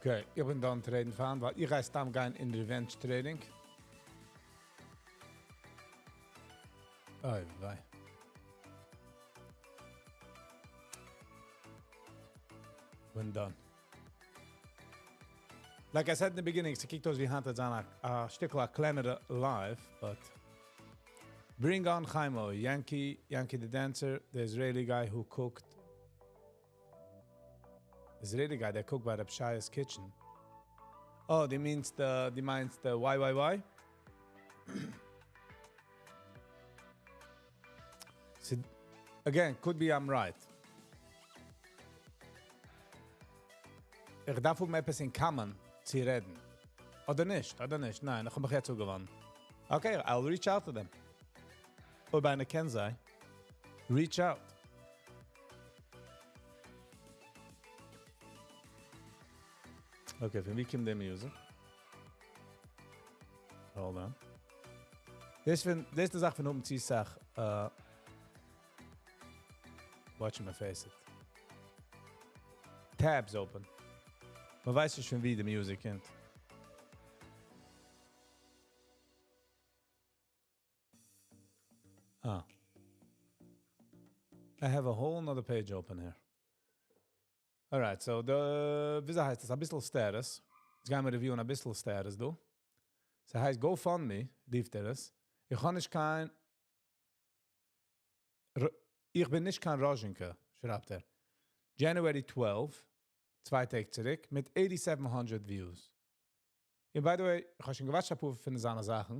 Okay, איך בין done traden פארן, ווייל איך גיי סתם גיין אין revenge trading. אוי, וויי. בין done. Like I said in the beginning, ס'קוקט אויס ווי היינט וועט זיין א שטיקל א קלענערע live, but bring on Chaimo, Yankee, Yankee the dancer, the Israeli guy who cooked, Israeli guy that cooked by Reb Shaya's kitchen. Oh, די מיינסט די, די מיינסט די YYY? So, again, could be I'm right. איך דארף האבן עפעס אין common צו רעדן. אדער נישט, אדער נישט. ניין, איך האב מיך יעצט צוגעוואוינט. Okay, I'll reach out to them. אויב איינער קען זיי, reach out. Okay, פון וואו קומט די music? Hold on. דאס פון, דאס איז די זאך פון האבן צו סאך, watch my face it. Tabs open. מען ווייסט נישט פון וואו די music קומט. Ah. I have a whole nother page open here. Alright, so the, וויאזוי הייסט עס? א ביסל status. יעצט גייען מיר review ען א ביסל status דא. ס'הייסט GoFundMe, רופט ער עס. איך האב נישט קיין איך בין נישט קיין ראזשינקע, שרייבט ער. January 12, צוויי טעג צוריק, מיט 8700 views. און by the way, איך האב שוין גע watch ט א פאר פון זיינע זאכן.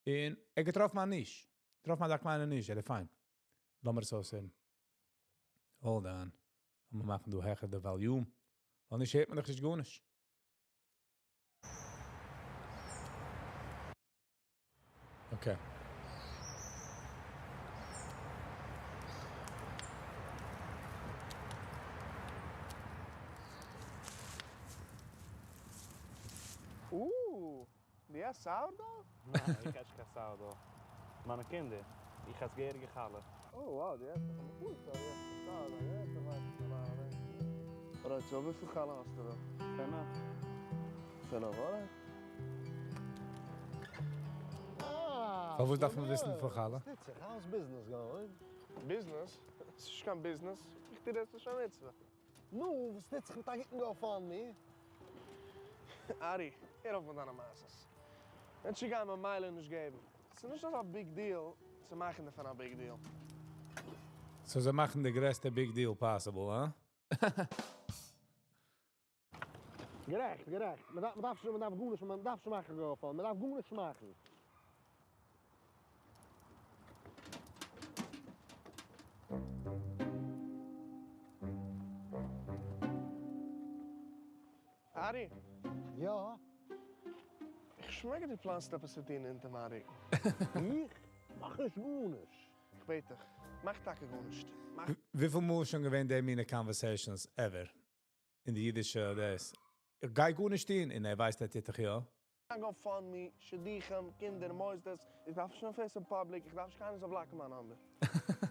און ער געטראפן מיין niche. געטראפן מיין קליינע niche, ער איז פיין. לאמיר עס אויסהערן. Hold on. מיר מאכן דא העכער די volume. ווייל נישט הערט מען דאך נישט גארנישט. Okay. דו עסט sourdough? ניין, איך עס קיין sourdough. מיינע קינדער, איך עס געהעריגע חלה. Oh, wow, דו עסט דאך אמאל גוט, דו עסט sourdough, יא, איך ווייס נישט. Alright, so וויפיל חלה האסטו דא? פינף. פינף, alright? פארוואס דארף מען וויסן פון חלה? How's business going? Business? עס איז נישט קיין business. איך טו דאס לשם מצוה. נו, וואס טוט זיך מיט א גוטן GoFundMe? ארי, הער אויף מיט דיינע מעשות. מענטשן גייען ממילא נישט געבן. עס איז נישט אזא big deal צו מאכן דערפון א big deal. So זיי מאכן די גרעסטע big deal possible, huh? גערעכט, גערעכט. מען דארף, מען דארף שוין, מען דארף גארנישט, מען דארף שוין מאכן GoFund, מען דארף גארנישט מאכן. Ari. יא? איך שמעק דו פלאנסט עפעס צו טון אונטער מיין רוקן. איך? מאך נישט גארנישט. איך בעט דיך, מאך טאקע גארנישט. מאך. וויפיל מאל שוין געווען די מינע conversations ever אין די אידישע days? איך גיי גארנישט טון, און ער ווייסט ער טוט דאך יא. GoFundMe, שידוכים, קינדער, מוסדות. איך דארף נישט face אין public, איך דארף נישט קיינער זאל block ן מיין number.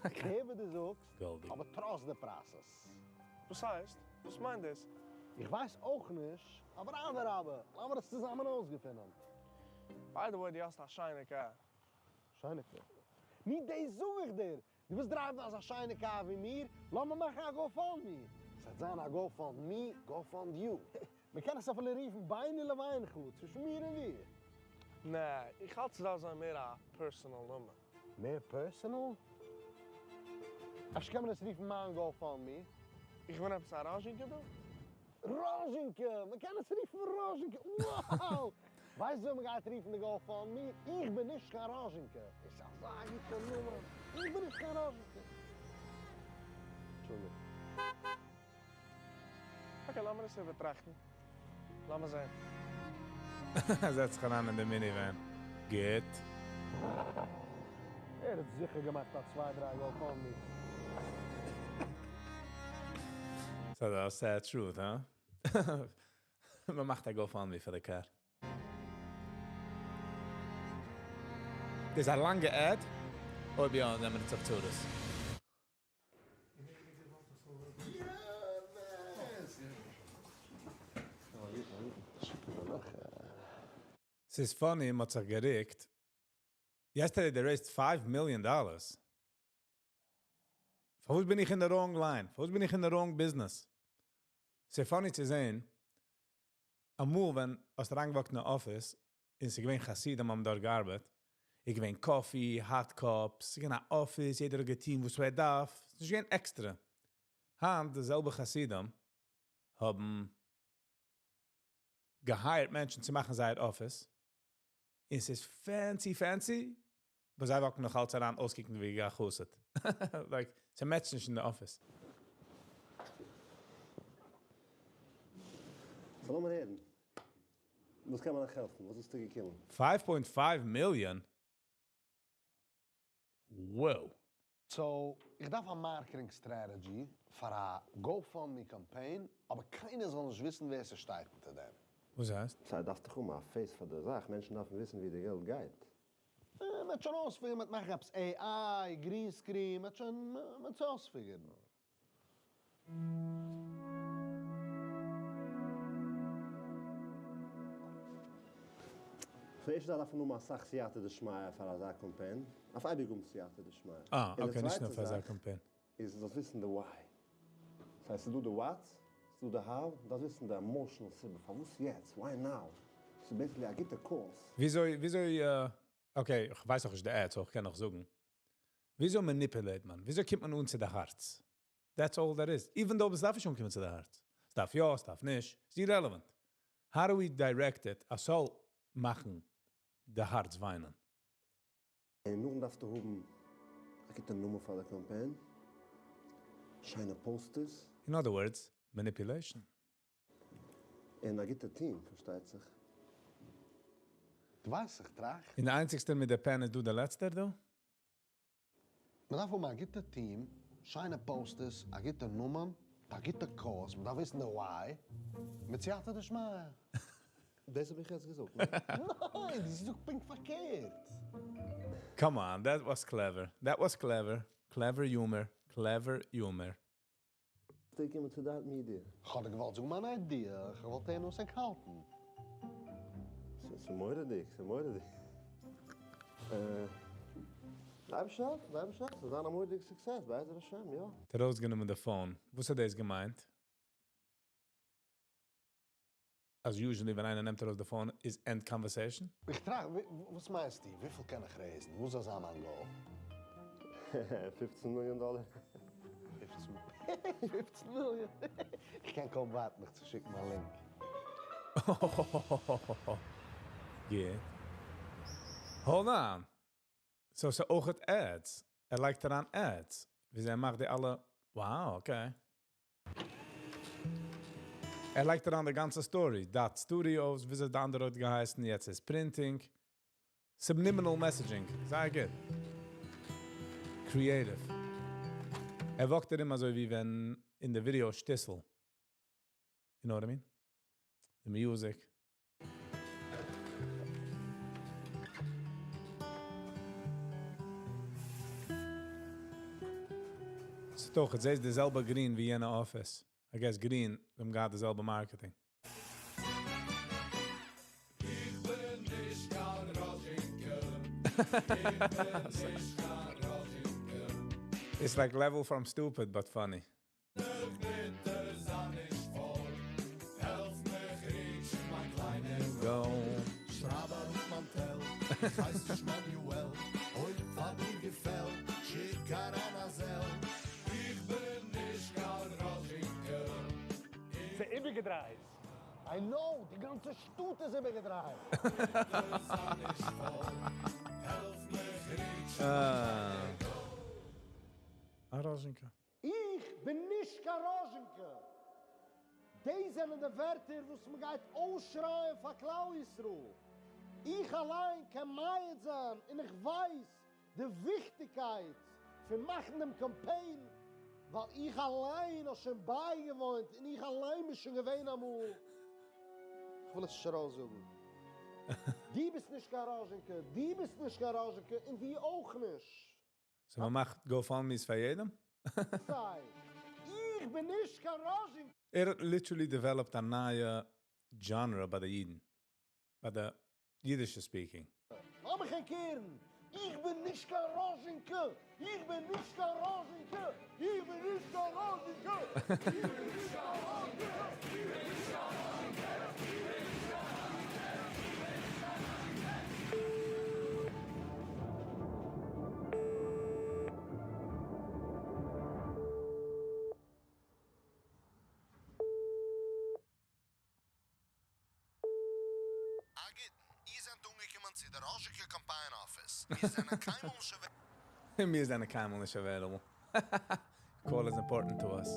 איך הער וואס דו זאגסט, גאלדי. אבער trust the process. וואס הייסט? וואס מיינט דאס? איך ווייס אויך נישט, אבער אדרבה, לאמיר עס צוזאמען אויסגעפינען. By the way, דו האסט א שיינע car. שיינע car? נישט דאס זאג איך דיר. דו ווילסט drive ן אזא שיינע car ווי מיר? לאמיר מאכן א GoFundMe. עס וועט זיין א GoFundMe, GoFund you. מיר קענען עס אפילו רופן ביני לבינך, צווישן מיר און דיר. ניין, איך האלט ס'דארף זיין מער א personal נאמען. מער personal? אפשר קען מען עס רופן מיין GoFundMe? איך בין עפעס א ראזשינקע דא? ראזשינקע! מען קען עס רופן ראזשינקע! Wow! ווייסט ווי מען גייט רופן די GoFundMe? איך בין נישט קיין ראזשינקע. איז אזא גוטער נאמען. איך בין נישט קיין ראזשינקע. אנטשולדיגט. Okay, לאמיר עס איבערטראכטן. לאמיר זען. זעצט זיך אריין אין די minivan. גוט. ער האט זיכער געמאכט א צוויי, דריי GoFundMe. So that's sad truth, huh? מען מאכט א GoFundMe פאר די car. דאס איז א לאנגע ad. אויב יא, נעמען מיר עס אויף צרות. ס'איז funny, מ'האט זיך גערוקט. Yesterday they raised 5 million dollars. פארוואס בין איך אין the wrong line? פארוואס בין איך אין the wrong business? ס'איז funny צו זען. אמאל ווען האסט אריינגעוואקט אין א אפיס און ס'איז געווען חסידים האבן דארט געארבעט, איז געווען coffee, hot cups, ס'איז געווען א אפיס, יעדער האט געטון וואס ער דארף, ס'איז נישט געווען עקסטרע. היינט די זעלבע חסידים האבן געהייערט מענטשן צו מאכן זייער אפיס, און ס'איז fancy fancy, but זיי וואקן נאך אלץ אריין אויסקוקן ווי א חסיד. Like, ס'מעטשט נישט אין די אפיס. So לאמיר הערן. וואס קען מען אייך העלפן? וואס ביסטו געקומען? 5.5 מיליאן? Wow. So, איך דארף א marketing strategy פאר א GoFundMe קאמפיין, אבער קיינער זאל נישט וויסן ווער ס'שטייט אונטער דעם. וואס הייסט? זיי דארף דאך האבן א face פאר די זאך, מענטשן דארפן וויסן ווי די געלט גייט. מ'וועט שוין אויספיגערן, מ'וועט מאכן עפעס AI, green screen, מ'וועט שוין, מ'וועט עס אויספיגערן. פון ערשטע זייט דארף מען האבן אסאך סייעתא דשמיא פאר אזא קאמפיין, אויף אייביג האבן סייעתא דשמיא. אה, און די okay, נישט נאר צווייטע פאר אזא זאך קאמפיין. איז דו זאלסט וויסן די why. ס'הייסט ס'איז דא די what, ס'איז דא די how, דו דארפסט וויסן די emotional סיבה פארוואס יעצט, why now. ס'איז basically א גוטע cause. וויאזוי, וויאזוי, okay, איך ווייס נאך נישט די ads, so איך קען נאך זאגן. וויאזוי manipulate מען? וויאזוי קומט מען אן צו די הארץ? That's all that is. Even though עס דארף נישט אנקומען צו די הארץ. עס דארף יא, עס דארף נישט. ס'איז irrelevant. How do we direct it אז ס'זאל מאכן די הארץ וויינען? און נאכדעם דארפסטו האבן א גוטע נאמען פאר די קאמפיין, שיינע posters. In other words, manipulation. און א גוטע team, פארשטייט זיך. דו ווייסט איך טראכט. און די איינציגסטער מיט די pen איז דא דער לעצטער דא? מען דארף האבן א גוטע team, שיינע posters, א גוטע נאמען, א גוטע cause, מען דארף וויסן די why, מיט סייעתא דשמיא. דאס האב איך יעצט געזאגט, ניין? ניין, דו זאגסט פונקט פארקערט. Come on, that was clever. That was clever. Clever humor. Clever humor. ביסטו געקומען צו Dot Media? איך האב דיר געוואלט זאגן מיין idea, איך וואלט הערן וואס ענק האלטן. ס'איז מורא'דיג, ס'איז מורא'דיג. בלייב שארף, בלייב שארף, ס'זאל זיין א מורא'דיגע success, בעזר השם, יא. האט ארויסגענומען די phone. וואס האט דאס געמיינט? אז usually ווען איינער נעמט ארויס די phone איז end conversation? איך טראכט, וואס מיינסטו, וויפיל קען איך raise ן? וואס זאל זיין מיין goal? 15 מיליאן דאלער. 15 מיליאן? איך קען קוים ווארטן דיך צו שיקן מיין link. גוט. Hold on. So ס'אויך ads. ער לייגט אריין ads. ווי ער מאכט די אלע. Wow, okay. ער לייגט אריין די גאנצע story. Dot Studios, ווי די אנדערע האט געהייסן, יעצט איז printing. Subliminal messaging. זייער גוט. Creative. ער וואקט ער אימער אזוי ווי ווען אין די video שטיסל. You know what I mean? The music. ס'איז דאך, עס איז די זעלבע green ווי יענע אפיס. I guess green, האבן געהאט די זעלבע marketing. איך בין נישט קיין ראזשינקע. איך בין נישט קיין ראזשינקע. It's like level from stupid, but funny. ביטע זיי נישט פויל. העלף מיך reach ן מיין קליינער Go. שרייב אראפ מיין tel. איך הייס נישט מאנועל. אויב פאר דיר געפעלט, שיק אריין א Zelle. איך בין נישט קיין ראזשינקע. ס'איז איבערגעדרייט. I know, די גאנצע שטאט איז איבערגעדרייט. העלף מיך reach ן א ראזשינקע. איך בין נישט קיין ראזשינקע. דאס זענען די ווערטער, וואס מען גייט אויסשרייען פאר כלל ישראל. איך אליין קען מעיד זיין און איך ווייס די וויכטיגקייט פון מאכן דעם קאמפיין, ווייל איך אליין האב שוין בייגעוואוינט און איך אליין בין שוין געווען אמאל. איך וויל עס נישט ארויסזאגן. דו ביסט נישט קיין ראזשינקע, דו ביסט נישט קיין ראזשינקע און דו אויך נישט. So מען מאכט GoFundMe's פאר יעדעם? זיי. איך בין נישט קיין ראזשינקע. ער האט literally developed א נייע genre ביי די אידן. ביי די אידישע speaking. לאמיך ענק הערן. איך בין נישט קיין ראזשינקע. איך בין נישט קיין ראזשינקע. איך בין נישט קיין ראזשינקע. איך בין נישט קיין ראזשינקע. איך בין נישט קיין ראזשינקע. צו די ראזשינקע קאמפיין אפיס. מיר זענען קיינמאל נישט אוועילעבל. מיר זענען קיינמאל נישט available. Call is important to us.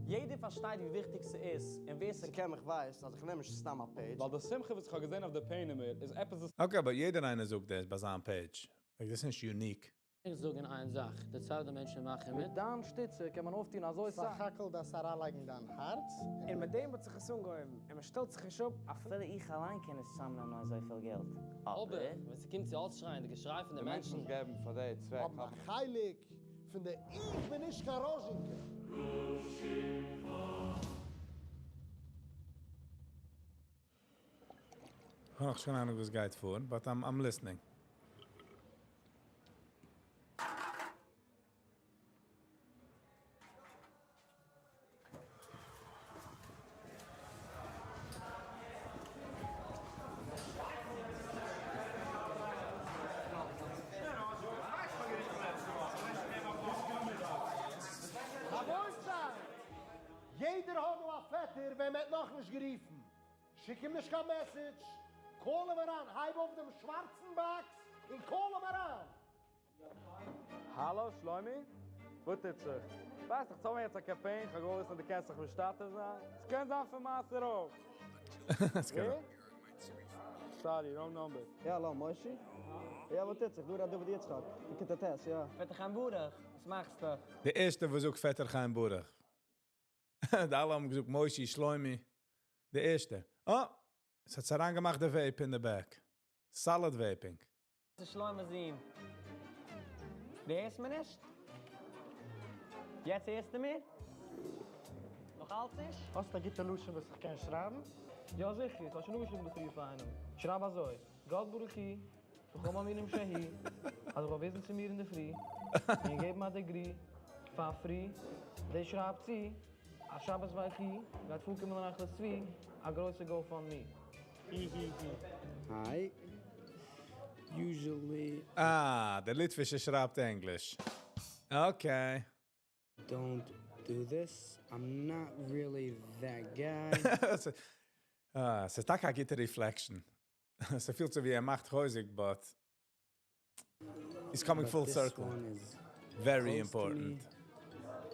יעדער פארשטייט ווי וויכטיג ס'איז, און ווער ס'קען מיך ווייסט אז איך נעם נישט סתם א page. ווייל די שמחה וואס איך האב געזען אויף די פענעמער איז עפעס וואס. Okay, but יעדער איינער זאגט דאס ביי זיין page. Like, דאס איז נישט unique. איך זאג אין איין זאך, די צער די מענטשן מאכן מיט. מיט דיין שטיצע קען מען אויפטון אזוי סאך. סך הכל דארפסט אריינלייגן דיין הארץ און. און מיט דעם האט זיך עס אנגעהויבן, און מען שטעלט זיך נישט אפ אפילו איך אליין קען נישט צאמנעמען אזויפיל געלט, אבער אבער. ווען ס'קומט צו אויסשרייען די געשריי פון די די מענטשן מענטשן. וואס געבן פאר די צוועק האבן א האבן. חלק פון די איך בין נישט קיין ראזשינקע. כ'האב נאך נישט קיין אהנונג וואס גייט פאר, but I'm I'm listening. רבותי! יעדער האט דא א פעטער וועם ער האט נאכנישט גערופן. שיק אים נישט קיין message, call אים אריין, הייב אויף דעם שווארצן box און call אים אריין. האלא שלומי? וואס טוט זיך? ווייסט איך צאל מיר יעצט א קאמפיין, כ'האב געוואלט וויסן אויב דו קענסט זיך משתתף זיין? ס'קען זיין פון מעשר אויך. ווער? Sorry, wrong number. יא האלא מושי? יא וואס טוט זיך? דא ר' דוד יצחק, פון כיתה ט', יא. פעטער חיים ברוך, וואס מאכסטו? די ערשטע וואס זאגט פעטער חיים ברוך. די אלע האבן געזאגט מושי שלומי. די ערשטע. אה! עס האט זיך אריינגעמאכט די vape אין די back. Solid vaping. ס'איז שלמה זון. דו הערסט מיר נישט? יעצט הערסטו מיר? נאך אלץ נישט? האסט א גוטע לשון וואס איך קען שרייבן? יא זיכער, איך האב שוין אפגעשריבן די פריער פאר איינעם. שרייב אזוי, גאט ברוך הוא, בכל מאמינים שהי', האט זיך באוויזן צו מיר אינדערפרי, און געגעבן א degree פאר free, דאס שרייבט צו, אז שבת ויחי גייט פארקומען אין נחלת צבי א גרויסע GoFundMe. היהיהי. Hi. Usually. אה, דער ליטווישער שרייבט ענגליש. Okay. Don't do this. I'm not really that guy. אה, ס'איז טאקע א גוטע reflection. ס'פילט זיך ווי ער מאכט חוזק, but it's coming But full this circle. one is Very close to me. important.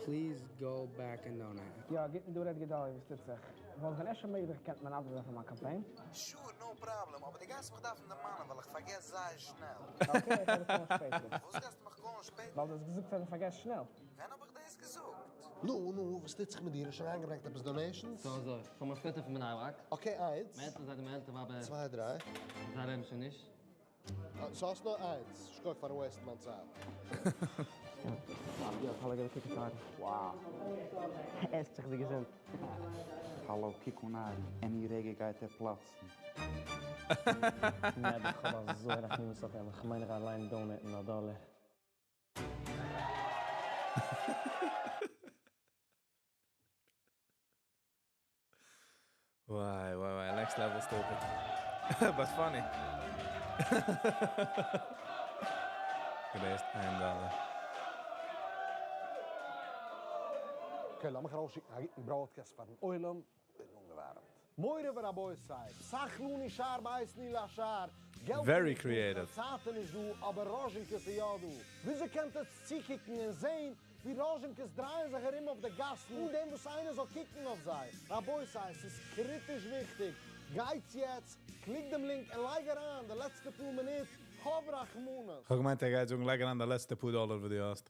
Please go back and donate. יא, גוטן דא רעדט גדלי', וואס טוט זיך? וואלט ווען אפשר מעגליך געקענט מנדב זיין פאר מיין קאמפיין? Sure, no problem, אבער דו גייסט מיך דארפן דערמאנען ווייל איך פארגעס זייער שנעל. Okay, איך וועל דיך call ן שפעטער. וואס גייסטו מיך call ן שפעטער? ווייל דו האסט געזאגט אז דו פארגעסט שנעל. ווען האב איך דאס געזאגט? נו, נו, וואס טוט זיך מיט דיר? האסט שוין אריינגעברענגט עפעס donations? So אזוי, כ'האב מיין פעטער פון בני ברק. Okay, איינס. מיין עלטער זיידע, מיין עלטער באבע. צוויי, דריי. זיי לעבן שוין נישט. So האסט נאר איינס. שכוח פארן waste ן מיין צייט. Wow. עסט זיך די געזונט. האלא, קוק אן ארי, any רגע גייט ער פלאצן. נעבעך, כ'האב אזוי רחמנות אויף אים, כ'מיין איך אליין donate ן א דאלער. וואי וואי וואי, next level stupid. But funny. געלעזט איין דאלער. Okay, לאמיך ארויסשיקן א גוטן broadcast פארן עולם. בין אנגעווארעמט. מורי ורבותי, פתח לנו שער בעת נעילת שער, געלט Very איז נישט דא, creative. צייט איז נישט דא, אבער ראזשינקעס איז יא דא. וויאזוי קענט עטס צוקוקן און זען ווי ראזשינקעס דרייען זיך ארום אויף די גאסן אן דעם וואס איינער זאל קוקן אויף זיי? רבותי, ס'איז קריטיש וויכטיג, גייטס יעצט, click דעם link און לייג אריין די לעצטע פאר מינוט, האב רחמנות. כ'האב געמיינט ער גייט זאגן לייג אריין די לעצטע פאר דאלער וואס דו האסט.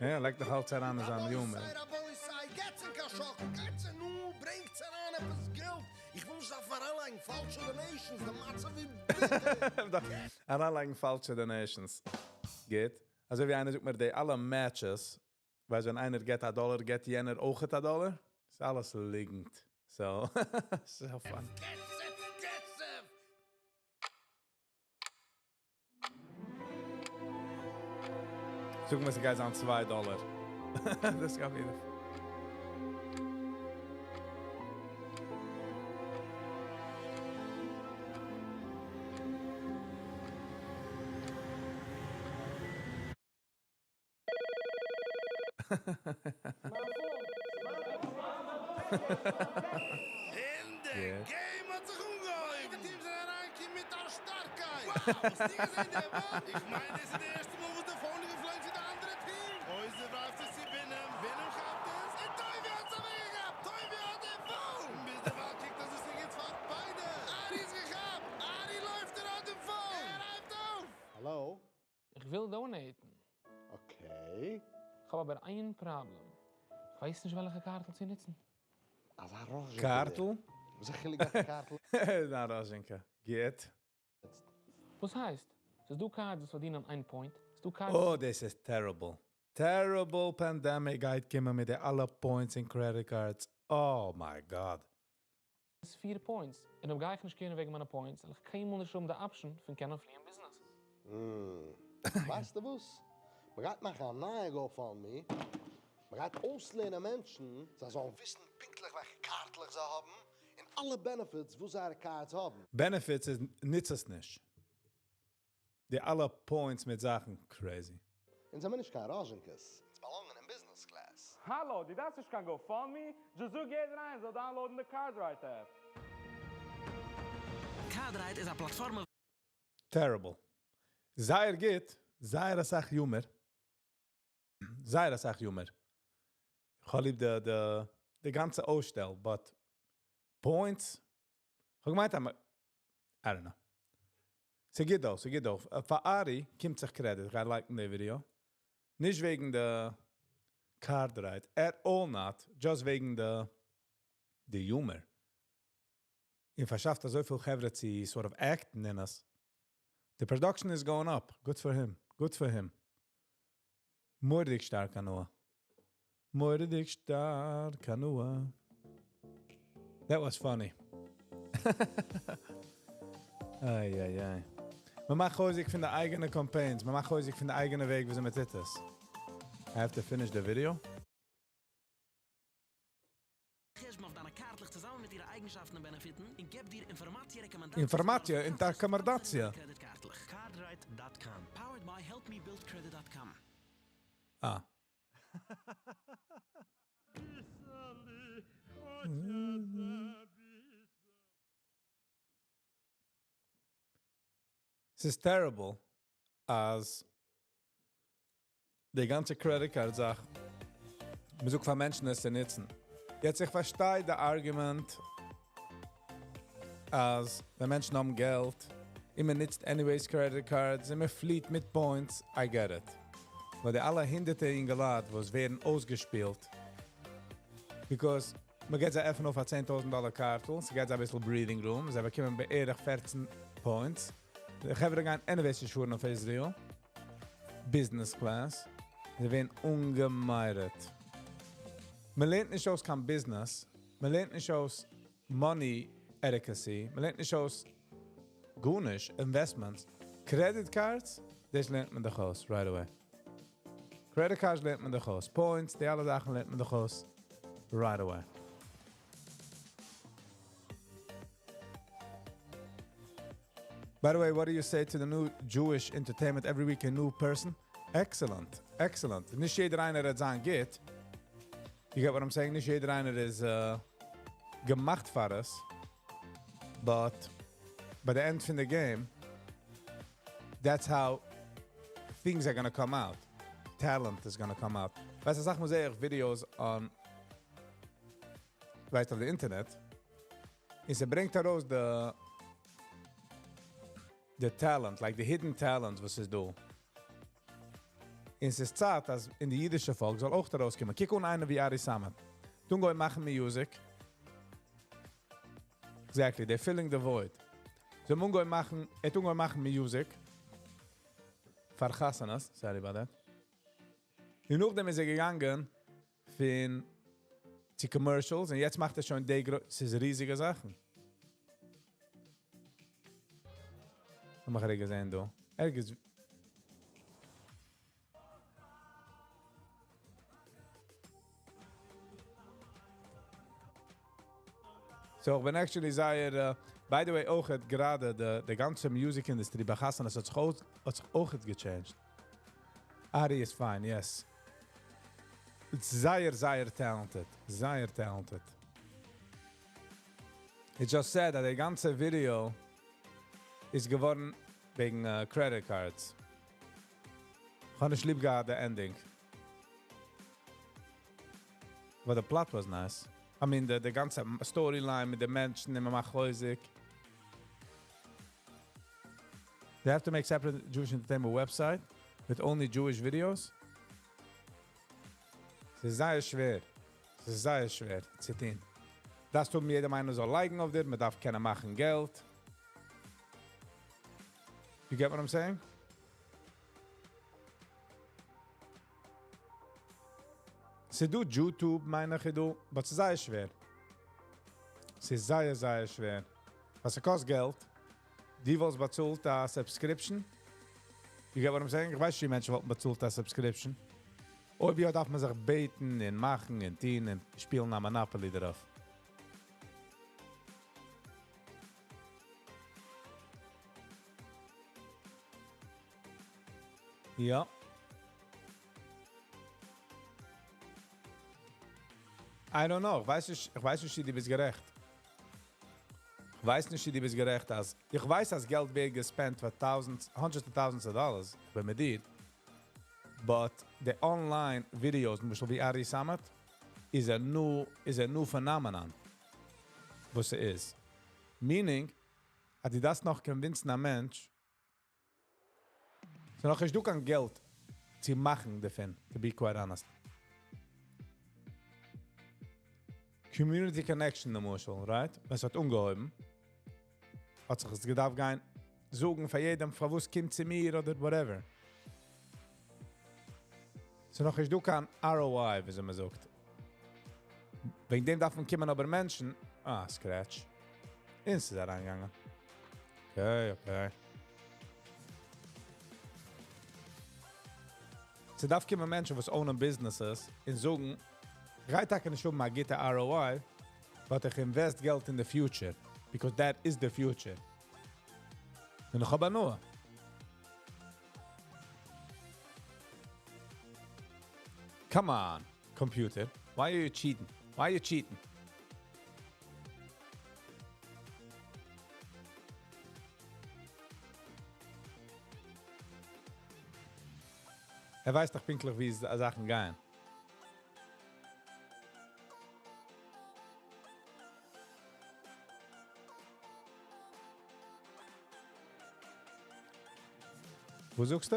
יא, לייגט דאך אלץ אריין אין זיין יומער. רבותי רבותי, געטס אין קאשאק, גייטס און נו, ברענגטס אריין עפעס געלט, איך וויל נישט דארפן אריינלייגן פאלשע donations, די מצב איז ביטער. אריינלייגן פאלשע donations. גוט. אזוי ווי איינער זאגט מיר די אלע matches, ווייסט ווען איינער געט א דאלער געט יענער אויך א דאלער? ס'איז אלעס ליגנט. So, so fun. כסף, כסף! זאג מיר, ס'גייט זיין 2 דאלער. דאס גייט מיר. און די game האט זיך אנגעהויבן! ביידע teams זענען אריינגעקומען מיט א שטארקייט! Wow! האסטו געזען די וואנט? איך מיין דאס איז די ערשטע מאל וואס די phone איז געפלויגן צו די אנדערע team! עוזר ווארפט עס צו בינעם, בינעם כאפט עס, און טובי' האט עס אוועקגעכאפט! טובי' האט די phone! ביז דערווייל קוקט אויס עס איז גוט פאר ביידע! ארי איז געכאפט! ארי לויפט און האט די phone! ער הייבט אויף! האלאו? איך וויל donate ן. Okay. כ'האב אבער איין פראבלעם, כ'ווייס נישט וועלכע קארטל צו נוצן. אזא ראזשינקע קארטל? ווער? וואס א חילוק וועלכע קארטל? א ראזשינקע. גוט. וואס הייסט? ס'איז דא cards וואס פארדינען איין point, ס'איז דא cards. Oh דאס איז terrible. Terrible pandemic גייט קומען מיט די אלע points און credit cards. Oh my God. פיר points, און אויב גיי איך נישט care ן וועגן מיינע points, וועל איך קיינמאל נישט האבן די option פון קענען פליען ביזנעס. ווייסטו וואס? מ'גייט מאכן א נייע GoFundMe, מ'גייט אויסלערנען מענטשן זיי זאלן וויסן פונקטליך וועלכע קארטלעך זיי האבן, און אלע benefits וואס זייערע cards האבן. Benefits איז נוץ עס נישט. די אלע points מיט זאכן, crazy. אונז זעמיר נישט קיין ראזשינקעס, אונז belong ען אין business class. האלא, דו דארפסט נישט קיין GoFundMe, just זאג יעדער איינער זאל download ן די CardRight app. CardRight איז א פלאטפארמע. Terrible. זייער גוט, זייער אסאך humor. זייער אסאך humor. איך האב ליב די די די גאנצע אויסשטעל, but points? איך האב געמיינט אז I don't know. ס'גוט דא, ס'גוט דא. פאר ארי קומט זיך credit, איך גיי like ן די ווידעא. נישט וועגן די CardRight, at all not, just וועגן די די humor. און פארשאפט אזויפיל חברה צו sort of act ן אין עס. The production is going up. Good for him. Good for him. מורא'דיג שטארק הנאה. מורא'דיג שטארק הנאה. That was funny. איי איי איי. מען מאכט חוזק פון די אייגענע campaigns, מען מאכט חוזק פון די אייגענע וועג ווי מען טוט עס. I have to finish the video. חשבון אויף דיינע קארטלעך צוזאמען מיט אירע אייגנשאפטן און בענעפיטן, און געבט דיר אינפארמאציע רעקאמענדאציעס אינפארמאציע און רעקאמענדאציע. קרעדיט קארטלעך. CardRight dot com, powered by Help Me Build Credit dot com. אה. ס'איז terrible אז די גאנצע credit card זאך, מ'זאגט פאר מענטשן עס צו נוצן. יעצט איך פארשטיי די argument אז ווען מענטשן האבן געלט און מ'נוצט anyways credit cards און מ'פליעט מיט points, I get it. אבער די אלע הונדערטער אינגעלייט וואס ווערן אויסגעשפילט because מ'געט זיי עפענען אויף א 10,000 דאלער קארטל, ס'געט זיי אביסל breathing room, זיי באקומען בערך 14 points. די חברה גייען anyways נישט פארן אויף Israel, business class, זיי ווערן אנגעמיירעט. מען לערנט נישט אויס קיין ביזנעס, מען לערנט נישט אויס money adequacy, מען לערנט נישט אויס גארנישט, investments, credit cards, דאס לערנט מען דאך אויס right away. Credit cards לערנט מען דאך אויס, points, די אלע זאכן לערנט מען דאך אויס right away. By the way, what do you say to the new Jewish entertainment every week a new person? Excellent, excellent. נישט יעדער איינער האט זיין גוט. You get what I'm saying? נישט יעדער איינער איז געמאכט פאר עס. But by the end of the game, that's how things are gonna come out. Talent is gonna come out. ווייסט, זאג מאל, זע איך videos on, ווייסט, אויף די אינטערנעט. און ס'ברענגט ארויס די the talent, like the hidden talent, וואס איז דא. און ס'איז צייט, אז אין די אידישע פאלק זאל אויך ארויסקומען. קוק אן איינער ווי ארי סאמעט. דו גיי מאכן music. Exactly, they're filling the void. זיי מוזן מאכן, ער טון מאכן music. פאר חתונות, sorry about that. און נאכדעם איז ער געגאנגען פון צו commercials און יעצט מאכט ער שוין די ס'איז ריזיגע זאכן. לאמיר רגע זען דא. ערגעץ So, איך בין actually זייער, by the way, אויך האט גראדע די, די גאנצע music industry ביי חתונות האט זיך אויך, האט זיך אויך גע change ט. Ari is fine, yes. זייער, זייער talented. זייער talented. It just said אז די גאנצע ווידעא איז געווארן וועגן credit cards. כ'האב נישט ליב געהאט די ending. But the plot was nice. I mean די גאנצע storyline מיט די מענטשן און מ'מאכט חוזק. They have to make separate Jewish entertainment website with only Jewish videos? ס'איז זייער שווער. ס'איז זייער שווער צו טון. דארפסט האבן יעדער איינער זאל לייגן אויף דיר, מ'דארף קענען מאכן געלט. You get what I'm saying? ס'איז דא YouTube מיין איך איז דא, but ס'איז זייער שווער. ס'איז זייער זייער שווער. ווייל ס'קאסט געלט. דו וואלסט באצאלט א subscription? You get what I'm saying? איך ווייס נישט ווי מענטשן וואלטן באצאלט א subscription. אויב יא דארף מען זיך בעטן און מאכן און טון און שפילן א Monopoly דערויף. יא. I don't know, איך ווייס נישט, איך ווייס נישט צו דו ביסט גערעכט. איך ווייס נישט צו דו ביסט גערעכט אז, איך ווייס אז געלט ווערט גע spend פאר thousands, hundreds of thousands of dollars, איך בין מיט דיר. But די online videos, למשל ווי ארי סאמעט, איז a new, איז a new phenomenon. וואס ס'איז. Meaning, אז דו דארפסט נאך convince ן א מענטש, ס'איז נאך נישט דא קיין געלט צו מאכן דערפון, to be quite honest. Community connection למשל, right? ווען ס'האט אנגעהויבן, האט זיך עס געדארפט גיין זאגן פאר יעדעם, פארוואס קומט צו מיר אדער whatever. ס'איז נאך נישט דא קיין ROI, ווי אזוי מ'זאגט. וועגן דעם דארף מען קומען אבער מענטשן, אה, scratch. און ס'איז אריינגעגאנגען. Okay, okay. ס'דארף קומען מענטשן וואס own ען businesses און זאגן, גיי טאקע נישט האבן א גוטע ROI, but איך invest געלט in the future, because that is the future. און איך האב הנאה. Come on, computer. Why are you cheating? Why are you cheating? ער ווייסט דאך פונקטליך ווי זאכן גייען. וואס זאגסטו?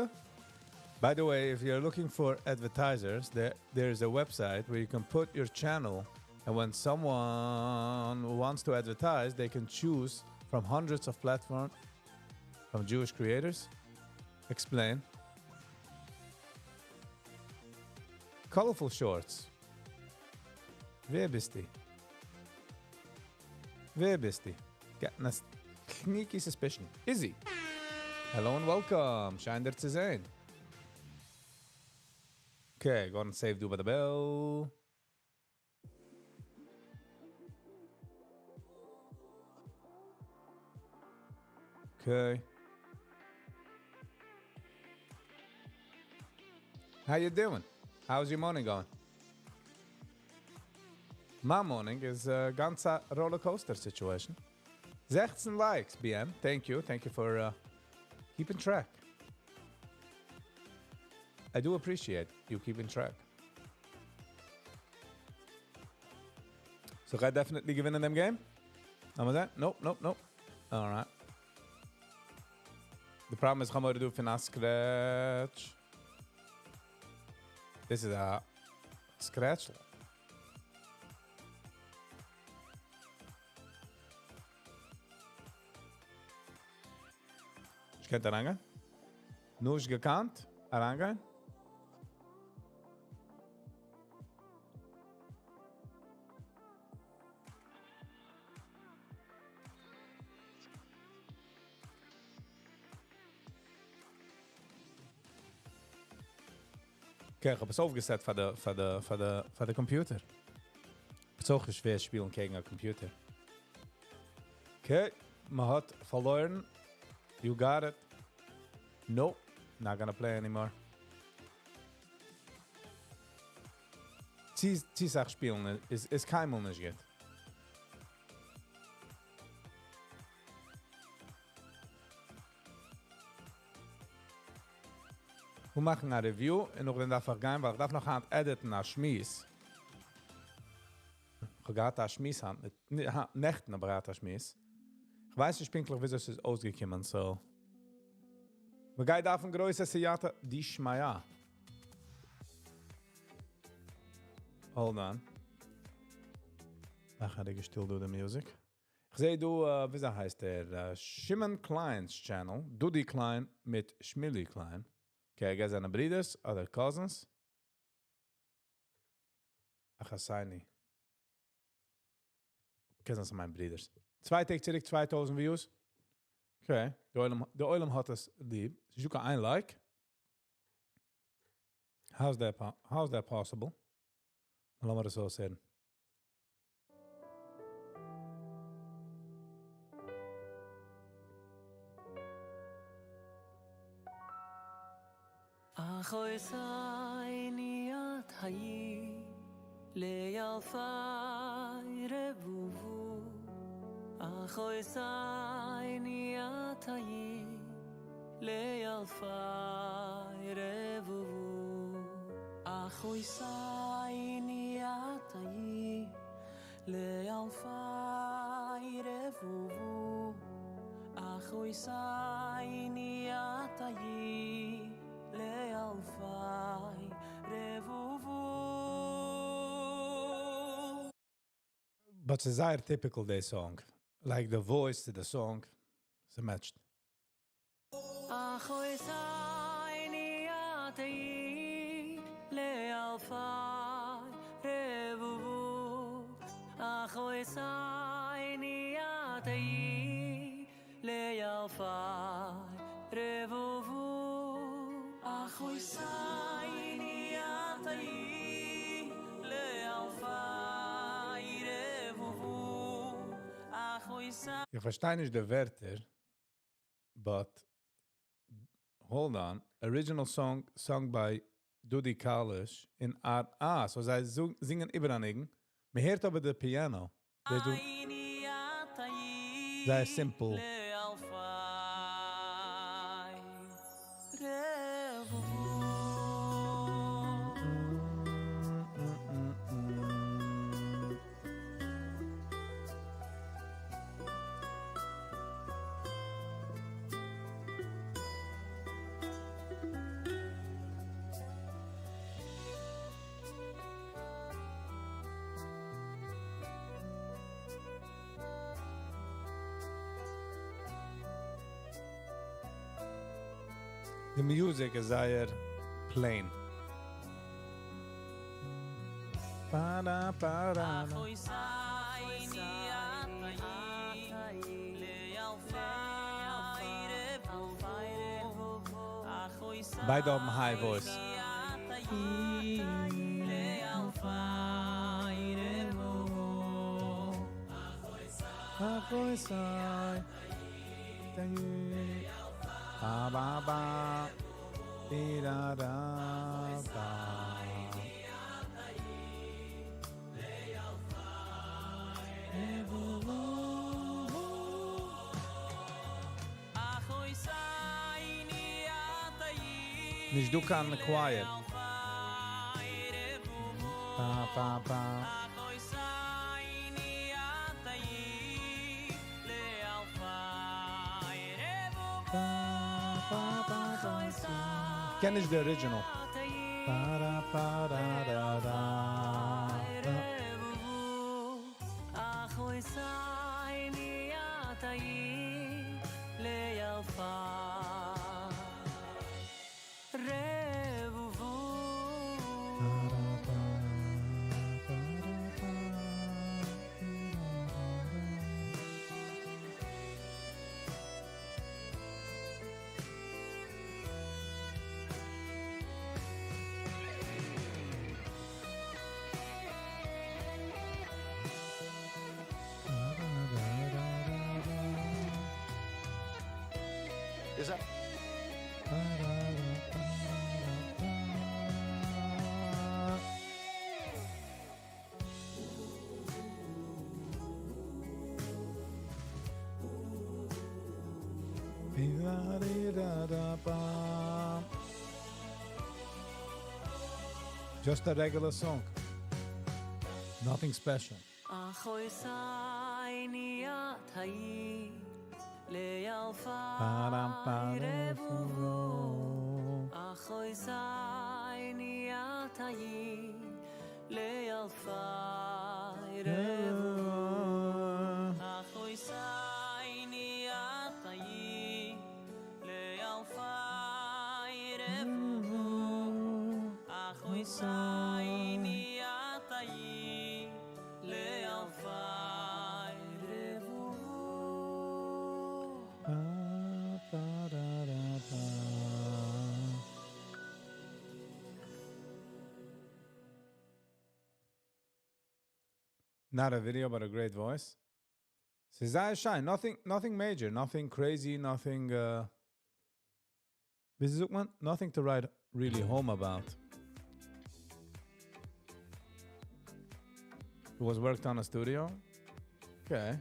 By the way, if you're looking for advertisers, there, there is a website where you can put your channel, and when someone wants to advertise, they can choose from hundreds of platforms from Jewish creators. Explain. Colorful shorts. ווער ביסטו? ווער ביסטו? Getting a sneaky suspicion. Izzy. Hello and welcome. שיין דיר צו זען. Okay, go and save do by the bell. Okay. How you doing? How's your morning going? My morning is a גאנצע roller coaster situation. 16 likes, BM. Thank you. Thank you for keeping track. I do appreciate you keeping track. So I definitely געווינען דעם game? That? Nope, nope, nope. All right. The problem is, איך do פון א scratch. This is a scratch. איך קען אריינגיין? נישט געקענט? אריינגיין? Okay, איך האב עס אויפגע set פאר די, פאר די, פאר די, פאר די computer. עס איז אויך שווער שפילן קעגן א computer. Okay, מען האט פארלוירן. You got it. Nope, not gonna play anymore. צו, צו אסאך שפילן איז, איז קיינמאל נישט גוט. כ'וויל מאכן א review און נאכדעם דארף איך גיין ווייל איך דארף נאך היינט edit ן א שמועס. כ'האב געהאט א שמועס היינט מיט, נעכטן האב איך געהאט א שמועס. כ'ווייס נישט פונקטליך וויאזוי ס'איז אויסגעקומען so מ'גייט דארפן גרויסע סייעתא דשמיא. Hold on. מאך א רגע שטיל דא די music. כ'זעה דא, וויאזוי הייסט ער? שמעון קליינ'ס channel, דודי קליין מיט שמילי קליין. Okay, I guess זענען ברידערס אדער cousins. אחותיני. קען זיין ס'איז מיין ברידערס. צוויי טעג צוריק 2000 views. Okay, די עולם, די עולם האט עס ליב. ס'איז נישטא קיין איין like. How's that possible? לאמיר עס אויסהערן. אחותיני את היית לאלפי רבובו אחותיני את היית לאלפי רבובו אחותיני את היית לאלפי רבובו אחותיני את היית לאלפי רבובו. But it's a זייער typical day song. Like the voice to the song, it's matched. אחותיני את היית לאלפי רבובו אחותיני את היית לאלפי רבובו אחותיני את היית לאלפי רבובו אחותיני. איך פארשטיי נישט די ווערטער, but hold on. Original song sung by Dudi Kalish in Art. Ah, so זיי זינגען איבער א ניגון. מ'הערט אבער די piano. זיי דו זייער simple. The music איז זייער plain. Pa da pa da da. אחותיני את היית לאלפי רבובו ביידע האבן high voice. לאלפי רבובו אחותיני Ba ba ba di da da ba. אחותיני את היית נישטא קיין choir. Ba ba ba. אחותיני את היית לאלפי רבובו Ba ba ba. קען נישט די original. Ba da ba da da da. Da. אחותיני את היית לאלפי רבובו. Ba da ba ba da ba di da da da. Ba da da da da da. Is that Ba da da ba da ba. Di da di da da ba. Just a regular song. Nothing special. Not a video, but a great voice. ס'איז זייער שיין. Nothing, nothing major, nothing crazy, nothing, uh, ווי זאגט מען? Nothing to write really home about. It was worked on a studio? Okay.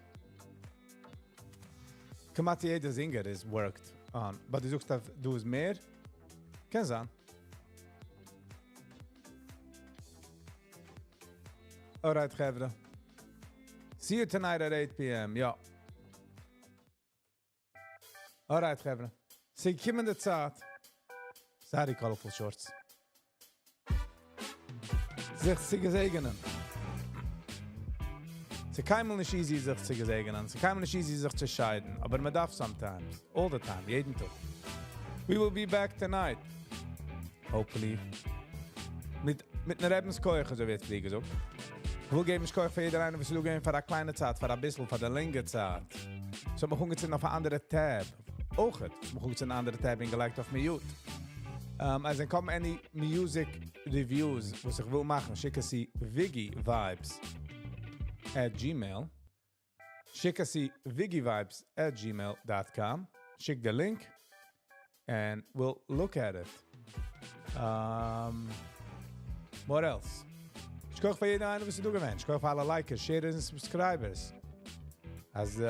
כמעט יעדער singer is worked on. But דו זאגסט, אז דא איז מער? קען זיין. Alright, חברה. See you tonight at 8 p.m. יא. Alright, חברה. ס'איז געקומען די צייט. Sorry, Colorful Shorts. זיך צו געזעגענען. ס'איז קיינמאל נישט easy זיך צו געזעגענען. ס'איז קיינמאל נישט easy זיך צו שיידן. אבער מען דארף sometimes. All the time. יעדן טאג. We will be back tonight. Hopefully. מיט, מיט'ן רבינ'ס כח, אזוי ווי פריער געזאגט. איך וויל געבן יישר כח פאר יעדער איינער, וואס איז דא געווען פאר א קליינע צייט, פאר א ביסל, פאר די לענגערע צייט. ס'האט מיך אנגעצינדן אויף אן אנדערע tab. אויך. ס'האט מיך אנגעצינדן אן אנדערע tab און געלייגט אויף mute. אז עס קומען any music reviews, וואס איך וויל מאכן, שיק עס צו ViggyVibes at gmail. שיק עס צו ViggyVibes at gmail.com. שיק די link and we'll look at it. What else? יישר כח פאר יעדער איינער, וואס איז דא געווען. יישר כח פאר אלע likers, sharers און subscribers. אז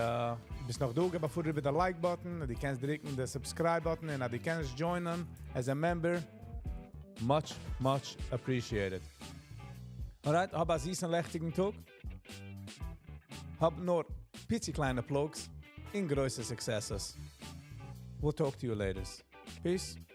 ביסט נאך דא, גיב א פאר איבער די like button, דו קענסט דריקן די subscribe button און אז דו קענסט join'ען as a member. Much, much appreciated. Alright, האב א זיסן לעכטיגן טאג. האב נאר פיצי קליינע plugs און גרויסע successes. We'll talk to you later. Peace.